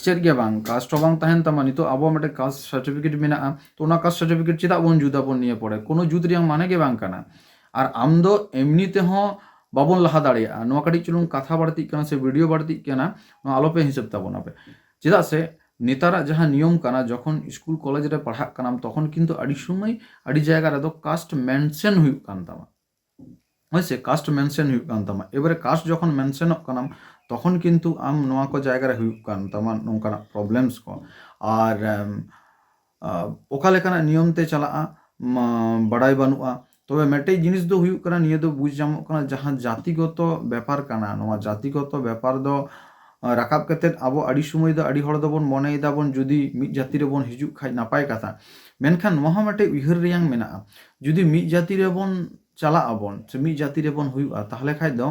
ᱪᱮᱫ ᱜᱮ ᱵᱟᱝ, ᱠᱟᱥᱴ ᱦᱚᱸ ᱵᱟᱝ ᱛᱟᱦᱮᱱ ᱛᱟᱢᱟ, ᱱᱤᱛᱚᱜ ᱟᱵᱚ ᱢᱤᱫᱴᱮᱱ ᱠᱟᱥᱴ ᱥᱟᱨᱴᱤᱯᱷᱤᱠᱮᱴ ᱢᱮᱱᱟᱜᱼᱟ, ᱛᱚ ᱚᱱᱟ ᱠᱟᱥᱴ ᱥᱟᱨᱴᱤᱯᱷᱤᱠᱮᱴ ᱪᱮᱫᱟᱜ ᱵᱚᱱ ᱡᱩᱛ ᱟᱵᱚᱱ ᱱᱤᱭᱟᱹ ᱯᱚᱨᱮ? ᱠᱳᱱᱳ ᱡᱩᱛ ᱨᱮᱭᱟᱜ ᱢᱟᱱᱮ ᱜᱮ ᱵᱟᱝ ᱠᱟᱱᱟ᱾ ᱟᱨ ᱟᱢ ᱫᱚ ᱮᱢᱱᱤ ᱛᱮᱦᱚᱸ ᱵᱟᱵᱚᱱ ᱞᱟᱦᱟ ᱫᱟᱲᱮᱭᱟᱜᱼᱟ᱾ ᱱᱚᱣᱟ ᱠᱟᱹᱴᱤᱡ ᱪᱩᱞᱩᱝ ᱠᱟᱛᱷᱟ ᱵᱟᱹᱲᱛᱤᱜ ᱠᱟᱱᱟ ᱥᱮ ᱵᱷᱤᱰᱤᱭᱳ ᱵᱟᱹᱲᱛᱤᱜ ᱠᱟᱱᱟ, ᱱᱚᱣᱟ ᱟᱞᱚᱯᱮ ᱦᱤᱥᱟᱹᱵ ᱛᱟᱵᱚᱱᱟ ᱯᱮ᱾ ᱪᱮᱫᱟᱜ ᱥᱮ ᱱᱮᱛᱟᱨᱟᱜ ᱡᱟᱦᱟᱸ ᱱᱤᱭᱚᱢ ᱠᱟᱱᱟ, ᱡᱚᱠᱷᱚᱱ ᱥᱠᱩᱞ ᱠᱚᱞᱮᱡᱽ ᱨᱮ ᱯᱟᱲᱦᱟᱜ ᱠᱟᱱᱟᱢ ᱛᱚᱠᱷᱚᱱ ᱠᱤᱱᱛᱩ ᱟᱹᱰᱤ ᱥᱚᱢᱚᱭ ᱟᱹᱰᱤ ᱡᱟᱭᱜᱟ ᱨᱮᱫᱚ ᱠᱟᱥᱴ ᱢᱮᱱᱥᱮᱱ ᱦᱩᱭᱩᱜ ᱠᱟᱱ ᱛᱟᱢᱟ, ᱦᱳᱭ ᱥᱮ, ᱠᱟᱥᱴ ᱢᱮᱱᱥᱮᱱ ᱦᱩᱭᱩᱜ ᱠᱟᱱ ᱛᱟᱢᱟ᱾ ᱮᱵᱟᱨᱮ ᱠᱟᱥᱴ ᱡᱚᱠᱷᱚᱱ ᱢᱮᱱᱥᱮᱱᱚᱜ ᱠᱟᱱᱟᱢ ᱛᱚᱠᱷᱚᱱ ᱠᱤᱱᱛᱩ ᱟᱢ ᱱᱚᱣᱟ ᱠᱚ ᱡᱟᱭᱜᱟ ᱨᱮ ᱦᱩᱭᱩᱜ ᱠᱟᱱ ᱛᱟᱢᱟ ᱱᱚᱝᱠᱟᱱᱟᱜ ᱯᱨᱚᱵᱞᱮᱢᱥ ᱠᱚ᱾ ᱟᱨ ᱚᱠᱟ ᱞᱮᱠᱟᱱᱟᱜ ᱱᱤᱭᱚᱢ ᱛᱮ ᱪᱟᱞᱟᱜᱼᱟ ᱵᱟᱰᱟᱭ ᱵᱟᱹᱱᱩᱜᱼᱟ᱾ ᱛᱚᱵᱮ ᱢᱤᱫᱴᱮᱡ ᱡᱤᱱᱤᱥ ᱫᱚ ᱦᱩᱭᱩᱜ ᱠᱟᱱᱟ, ᱱᱤᱭᱟᱹ ᱫᱚ ᱵᱩᱡᱽ ᱧᱟᱢᱚᱜ ᱠᱟᱱᱟ, ᱡᱟᱦᱟᱸ ᱡᱟᱹᱛᱤᱜᱚᱛᱚ ᱵᱮᱯᱟᱨ ᱠᱟᱱᱟ, ᱱᱚᱣᱟ ᱡᱟᱹᱛᱤᱜᱚᱛᱚ ᱵᱮᱯᱟᱨ ᱫᱚ ᱨᱟᱠᱟᱵ ᱠᱟᱛᱮᱫ ᱟᱵᱚ ᱟᱹᱰᱤ ᱥᱚᱢᱚᱭ ᱫᱚ ᱟᱹᱰᱤ ᱦᱚᱲ ᱫᱚᱵᱚᱱ ᱢᱚᱱᱮᱭᱮᱫᱟ ᱵᱚᱱ ᱡᱩᱫᱤ ᱢᱤᱫ ᱡᱟᱹᱛᱤ ᱨᱮᱵᱚᱱ ᱦᱤᱡᱩᱜ ᱠᱷᱟᱡ ᱱᱟᱯᱟᱭ ᱠᱟᱛᱷᱟ, ᱢᱮᱱᱠᱷᱟᱱ ᱱᱚᱣᱟ ᱦᱚᱸ ᱢᱤᱫᱴᱮᱡ ᱩᱭᱦᱟᱹᱨ ᱨᱮᱭᱟᱝ ᱢᱮᱱᱟᱜᱼᱟ, ᱡᱩᱫᱤ ᱢᱤᱫ ᱡᱟᱹᱛᱤ ᱨᱮᱵᱚᱱ ᱪᱟᱞᱟᱜ ᱟᱵᱚᱱ ᱥᱮ ᱢᱤᱫ ᱡᱟᱹᱛᱤ ᱨᱮᱵᱚᱱ ᱦᱩᱭᱩᱜᱼᱟ, ᱛᱟᱦᱚᱞᱮ ᱠᱷᱟᱡ ᱫᱚ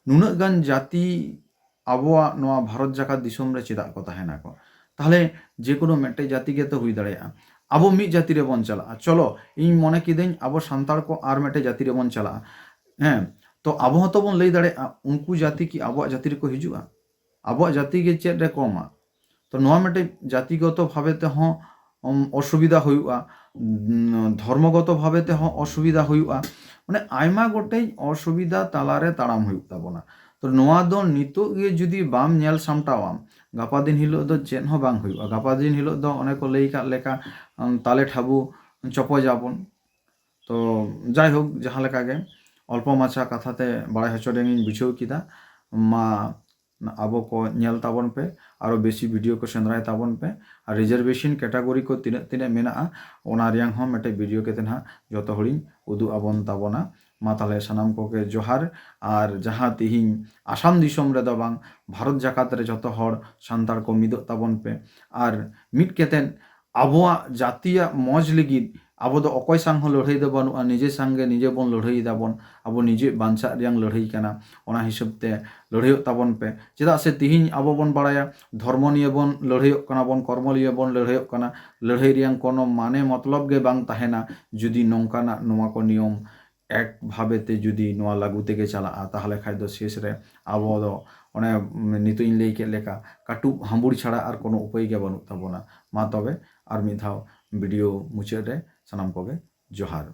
ᱱᱩᱱᱟᱹᱜ ᱜᱟᱱ ᱡᱟᱹᱛᱤ ᱟᱵᱚᱣᱟᱜ ᱱᱚᱣᱟ ᱵᱷᱟᱨᱚᱛ ᱡᱟᱠᱟᱛ ᱫᱤᱥᱚᱢ ᱨᱮ ᱪᱮᱫᱟᱜ ᱠᱚ ᱛᱟᱦᱮᱱᱟᱠᱚ? ᱛᱟᱦᱚᱞᱮ ᱡᱮ ᱠᱳᱱᱳ ᱢᱤᱫᱴᱮᱡ ᱡᱟᱹᱛᱤ ᱜᱮᱛᱚ ᱦᱩᱭ ᱫᱟᱲᱮᱭᱟᱜᱼᱟ᱾ ᱟᱵᱚ ᱢᱤᱫ ᱡᱟᱹᱛᱤ ᱨᱮᱵᱚᱱ ᱪᱟᱞᱟᱜᱼᱟ, ᱪᱚᱞᱚ, ᱤᱧ ᱢᱚᱱᱮ ᱠᱤᱫᱟᱹᱧ ᱟᱵᱚ ᱥᱟᱱᱛᱟᱲ ᱠᱚ ᱟᱨ ᱢᱤᱫᱴᱮᱡ ᱡᱟᱹᱛᱤ ᱨᱮᱵᱚᱱ ᱪᱟᱞᱟᱜᱼᱟ᱾ ᱦᱮᱸ, ᱛᱚ ᱟᱵᱚ ᱦᱚᱸᱛᱚ ᱵᱚᱱ ᱞᱟᱹᱭ ᱫᱟᱲᱮᱭᱟᱜᱼᱟ, ᱩᱱᱠᱩ ᱡᱟᱹᱛᱤ ᱠᱤ ᱟᱵᱚᱣᱟᱜ ᱡᱟᱹᱛᱤ ᱨᱮᱠᱚ ᱦᱤᱡᱩᱜᱼᱟ? ᱟᱵᱚᱣᱟᱜ ᱡᱟᱹᱛᱤ ᱜᱮ ᱪᱮᱫ ᱨᱮ ᱠᱚᱢᱟ? ᱛᱚ ᱱᱚᱣᱟ ᱢᱤᱫᱴᱮᱡ ᱡᱟᱹᱛᱤᱜᱚᱛᱚ ᱵᱷᱟᱵᱮ ᱛᱮᱦᱚᱸ, ᱩᱢ, ᱚᱥᱩᱵᱤᱫᱷᱟ ᱦᱩᱭᱩᱜᱼᱟ, ᱩᱢ, ᱫᱷᱚᱨᱢᱚᱜᱚᱛᱚ ᱵᱷᱟᱵᱮ ᱛᱮᱦᱚᱸ ᱚᱥᱩᱵᱤᱫᱷᱟ ᱦᱩᱭᱩᱜᱼᱟ᱾ ᱢᱟᱱᱮ ᱟᱭᱢᱟ ᱜᱚᱴᱮᱡ ᱚᱥᱩᱵᱤᱫᱷᱟ ᱛᱟᱞᱟᱨᱮ ᱛᱟᱲᱟᱢ ᱦᱩᱭᱩᱜ ᱛᱟᱵᱚᱱᱟ᱾ ᱛᱚ ᱱᱚᱣᱟ ᱫᱚ ᱱᱤᱛᱚᱜ ᱜᱮ ᱡᱩᱫᱤ ᱵᱟᱢ ᱧᱮᱞ ᱥᱟᱢᱴᱟᱣᱟ, ᱜᱟᱯᱟ ᱫᱤᱱ ᱦᱤᱞᱳᱜ ᱫᱚ ᱪᱮᱫ ᱦᱚᱸ ᱵᱟᱝ ᱦᱩᱭᱩᱜᱼᱟ᱾ ᱜᱟᱯᱟ ᱫᱤᱱ ᱦᱤᱞᱳᱜ ᱫᱚ ᱚᱱᱮ ᱠᱚ ᱞᱟᱹᱭ ᱠᱟᱜ ᱞᱮᱠᱟ, ᱩᱢ, ᱛᱟᱞᱮ ᱴᱷᱟᱵᱩ ᱪᱚᱯᱚᱡᱟᱵᱚᱱ᱾ ᱛᱚ ᱡᱟᱭᱦᱳᱠ, ᱡᱟᱦᱟᱸ ᱞᱮᱠᱟ ᱜᱮ ᱚᱞᱯᱚ ᱢᱟᱪᱷᱟ ᱠᱟᱛᱷᱟ ᱛᱮ ᱵᱟᱲᱟᱭ ᱦᱚᱪᱚ ᱨᱮᱱᱟᱜ ᱤᱧ ᱵᱩᱡᱷᱟᱹᱣ ᱠᱮᱫᱟ᱾ ᱢᱟ ᱟᱵᱚ ᱠᱚ ᱧᱮᱞ ᱛᱟᱵᱚᱱ ᱯᱮ, ᱟᱨᱚ ᱵᱮᱥᱤ ᱵᱷᱤᱰᱤᱭᱳ ᱠᱚ ᱥᱮᱸᱫᱽᱨᱟᱭ ᱛᱟᱵᱚᱱ ᱯᱮ᱾ ᱟᱨ ᱨᱤᱡᱟᱨᱵᱷᱮᱥᱚᱱ ᱠᱮᱴᱟᱜᱚᱨᱤ ᱠᱚ ᱛᱤᱱᱟᱹᱜ ᱛᱤᱱᱟᱹᱜ ᱢᱮᱱᱟᱜᱼᱟ, ᱚᱱᱟ ᱨᱮᱭᱟᱝ ᱦᱚᱸ ᱢᱤᱫᱴᱮᱡ ᱵᱷᱤᱰᱤᱭᱳ ᱠᱟᱛᱮ ᱱᱟᱦᱟᱜ ᱡᱚᱛᱚ ᱦᱚᱲᱤᱧ ᱩᱫᱩᱜ ᱟᱵᱚᱱ ᱛᱟᱵᱚᱱᱟ᱾ ᱢᱟ ᱛᱟᱦᱞᱮ ᱥᱟᱱᱟᱢ ᱠᱚᱜᱮ ᱡᱚᱦᱟᱨ᱾ ᱟᱨ ᱡᱟᱦᱟᱸ ᱛᱤᱦᱤᱧ ᱟᱥᱟᱢ ᱫᱤᱥᱚᱢ ᱨᱮᱫᱚ ᱵᱟᱝ, ᱵᱷᱟᱨᱚᱛ ᱡᱟᱠᱟᱛ ᱨᱮ ᱡᱚᱛᱚ ᱦᱚᱲ ᱥᱟᱱᱛᱟᱲ ᱠᱚ ᱢᱤᱫᱚᱜ ᱛᱟᱵᱚᱱ ᱯᱮ᱾ ᱟᱨ ᱢᱤᱫ ᱠᱟᱛᱮᱫ ᱟᱵᱚᱣᱟᱜ ᱡᱟᱹᱛᱤᱭᱟᱜ ᱢᱚᱡᱽ ᱞᱟᱹᱜᱤᱫ ᱟᱵᱚ ᱫᱚ ᱚᱠᱚᱭ ᱥᱟᱝ ᱦᱚᱸ ᱞᱟᱹᱲᱦᱟᱹᱭ ᱫᱚ ᱵᱟᱹᱱᱩᱜᱼᱟ, ᱱᱤᱡᱮ ᱥᱟᱝ ᱜᱮ ᱱᱤᱡᱮ ᱵᱚᱱ ᱞᱟᱹᱲᱦᱟᱹᱭ ᱫᱟᱵᱚᱱ᱾ ᱟᱵᱚ ᱱᱤᱡᱮ ᱵᱟᱧᱪᱟᱜ ᱨᱮᱭᱟᱝ ᱞᱟᱹᱲᱦᱟᱹᱭ ᱠᱟᱱᱟ᱾ ᱚᱱᱟ ᱦᱤᱥᱟᱹᱵ ᱛᱮ ᱞᱟᱹᱲᱦᱟᱹᱭᱚᱜ ᱛᱟᱵᱚᱱ ᱯᱮ᱾ ᱪᱮᱫᱟᱜ ᱥᱮ ᱛᱤᱦᱤᱧ ᱟᱵᱚ ᱵᱚᱱ ᱵᱟᱲᱟᱭᱟ, ᱫᱷᱚᱨᱢᱚ ᱱᱤᱭᱮ ᱵᱚᱱ ᱞᱟᱹᱲᱦᱟᱹᱭᱚᱜ ᱠᱟᱱᱟ ᱵᱚᱱ, ᱠᱚᱨᱢᱚ ᱱᱤᱭᱮ ᱵᱚᱱ ᱞᱟᱹᱲᱦᱟᱹᱭᱚᱜ ᱠᱟᱱᱟ᱾ ᱞᱟᱹᱲᱦᱟᱹᱭ ᱨᱮᱭᱟᱝ ᱠᱳᱱᱳ ᱢᱟᱱᱮ ᱢᱚᱛᱞᱚᱵ ᱜᱮ ᱵᱟᱝ ᱛᱟᱦᱮᱱᱟ ᱡᱩᱫᱤ ᱱᱚᱝᱠᱟᱱᱟᱜ ᱱᱚᱣᱟ ᱠᱚ ᱱᱤᱭᱚᱢ ᱮᱠ ᱵᱷᱟᱵᱮ ᱛᱮ ᱡᱩᱫᱤ ᱱᱚᱣᱟ ᱞᱟᱹᱜᱩ ᱛᱮᱜᱮ ᱪᱟᱞᱟᱜᱼᱟ, ᱛᱟᱦᱚᱞᱮ ᱠᱷᱟᱡ ᱫᱚ ᱥᱮᱥ ᱨᱮ ᱟᱵᱚ ᱫᱚ ᱚᱱᱮ ᱱᱤᱛᱚᱜ ᱤᱧ ᱞᱟᱹᱭ ᱠᱮᱫ ᱞᱮᱠᱟ ᱠᱟᱹᱴᱩᱵ ᱦᱟᱺᱵᱩᱲ ᱪᱷᱟᱲᱟ ᱟᱨ ᱠᱳᱱᱳ ᱩᱯᱟᱹᱭ ᱜᱮ ᱵᱟᱹᱱᱩᱜ ᱛᱟᱵᱚᱱᱟ᱾ ᱢᱟ ᱛᱚᱵᱮ ᱟᱨ ᱢᱤᱫ ᱫᱷᱟᱣ ᱵᱷᱤᱰᱤᱭᱳ ᱢᱩᱪᱟᱹᱫ ᱨᱮ ᱥᱟᱱᱟᱢ ᱠᱚᱜᱮ ᱡᱚᱦᱟᱨ᱾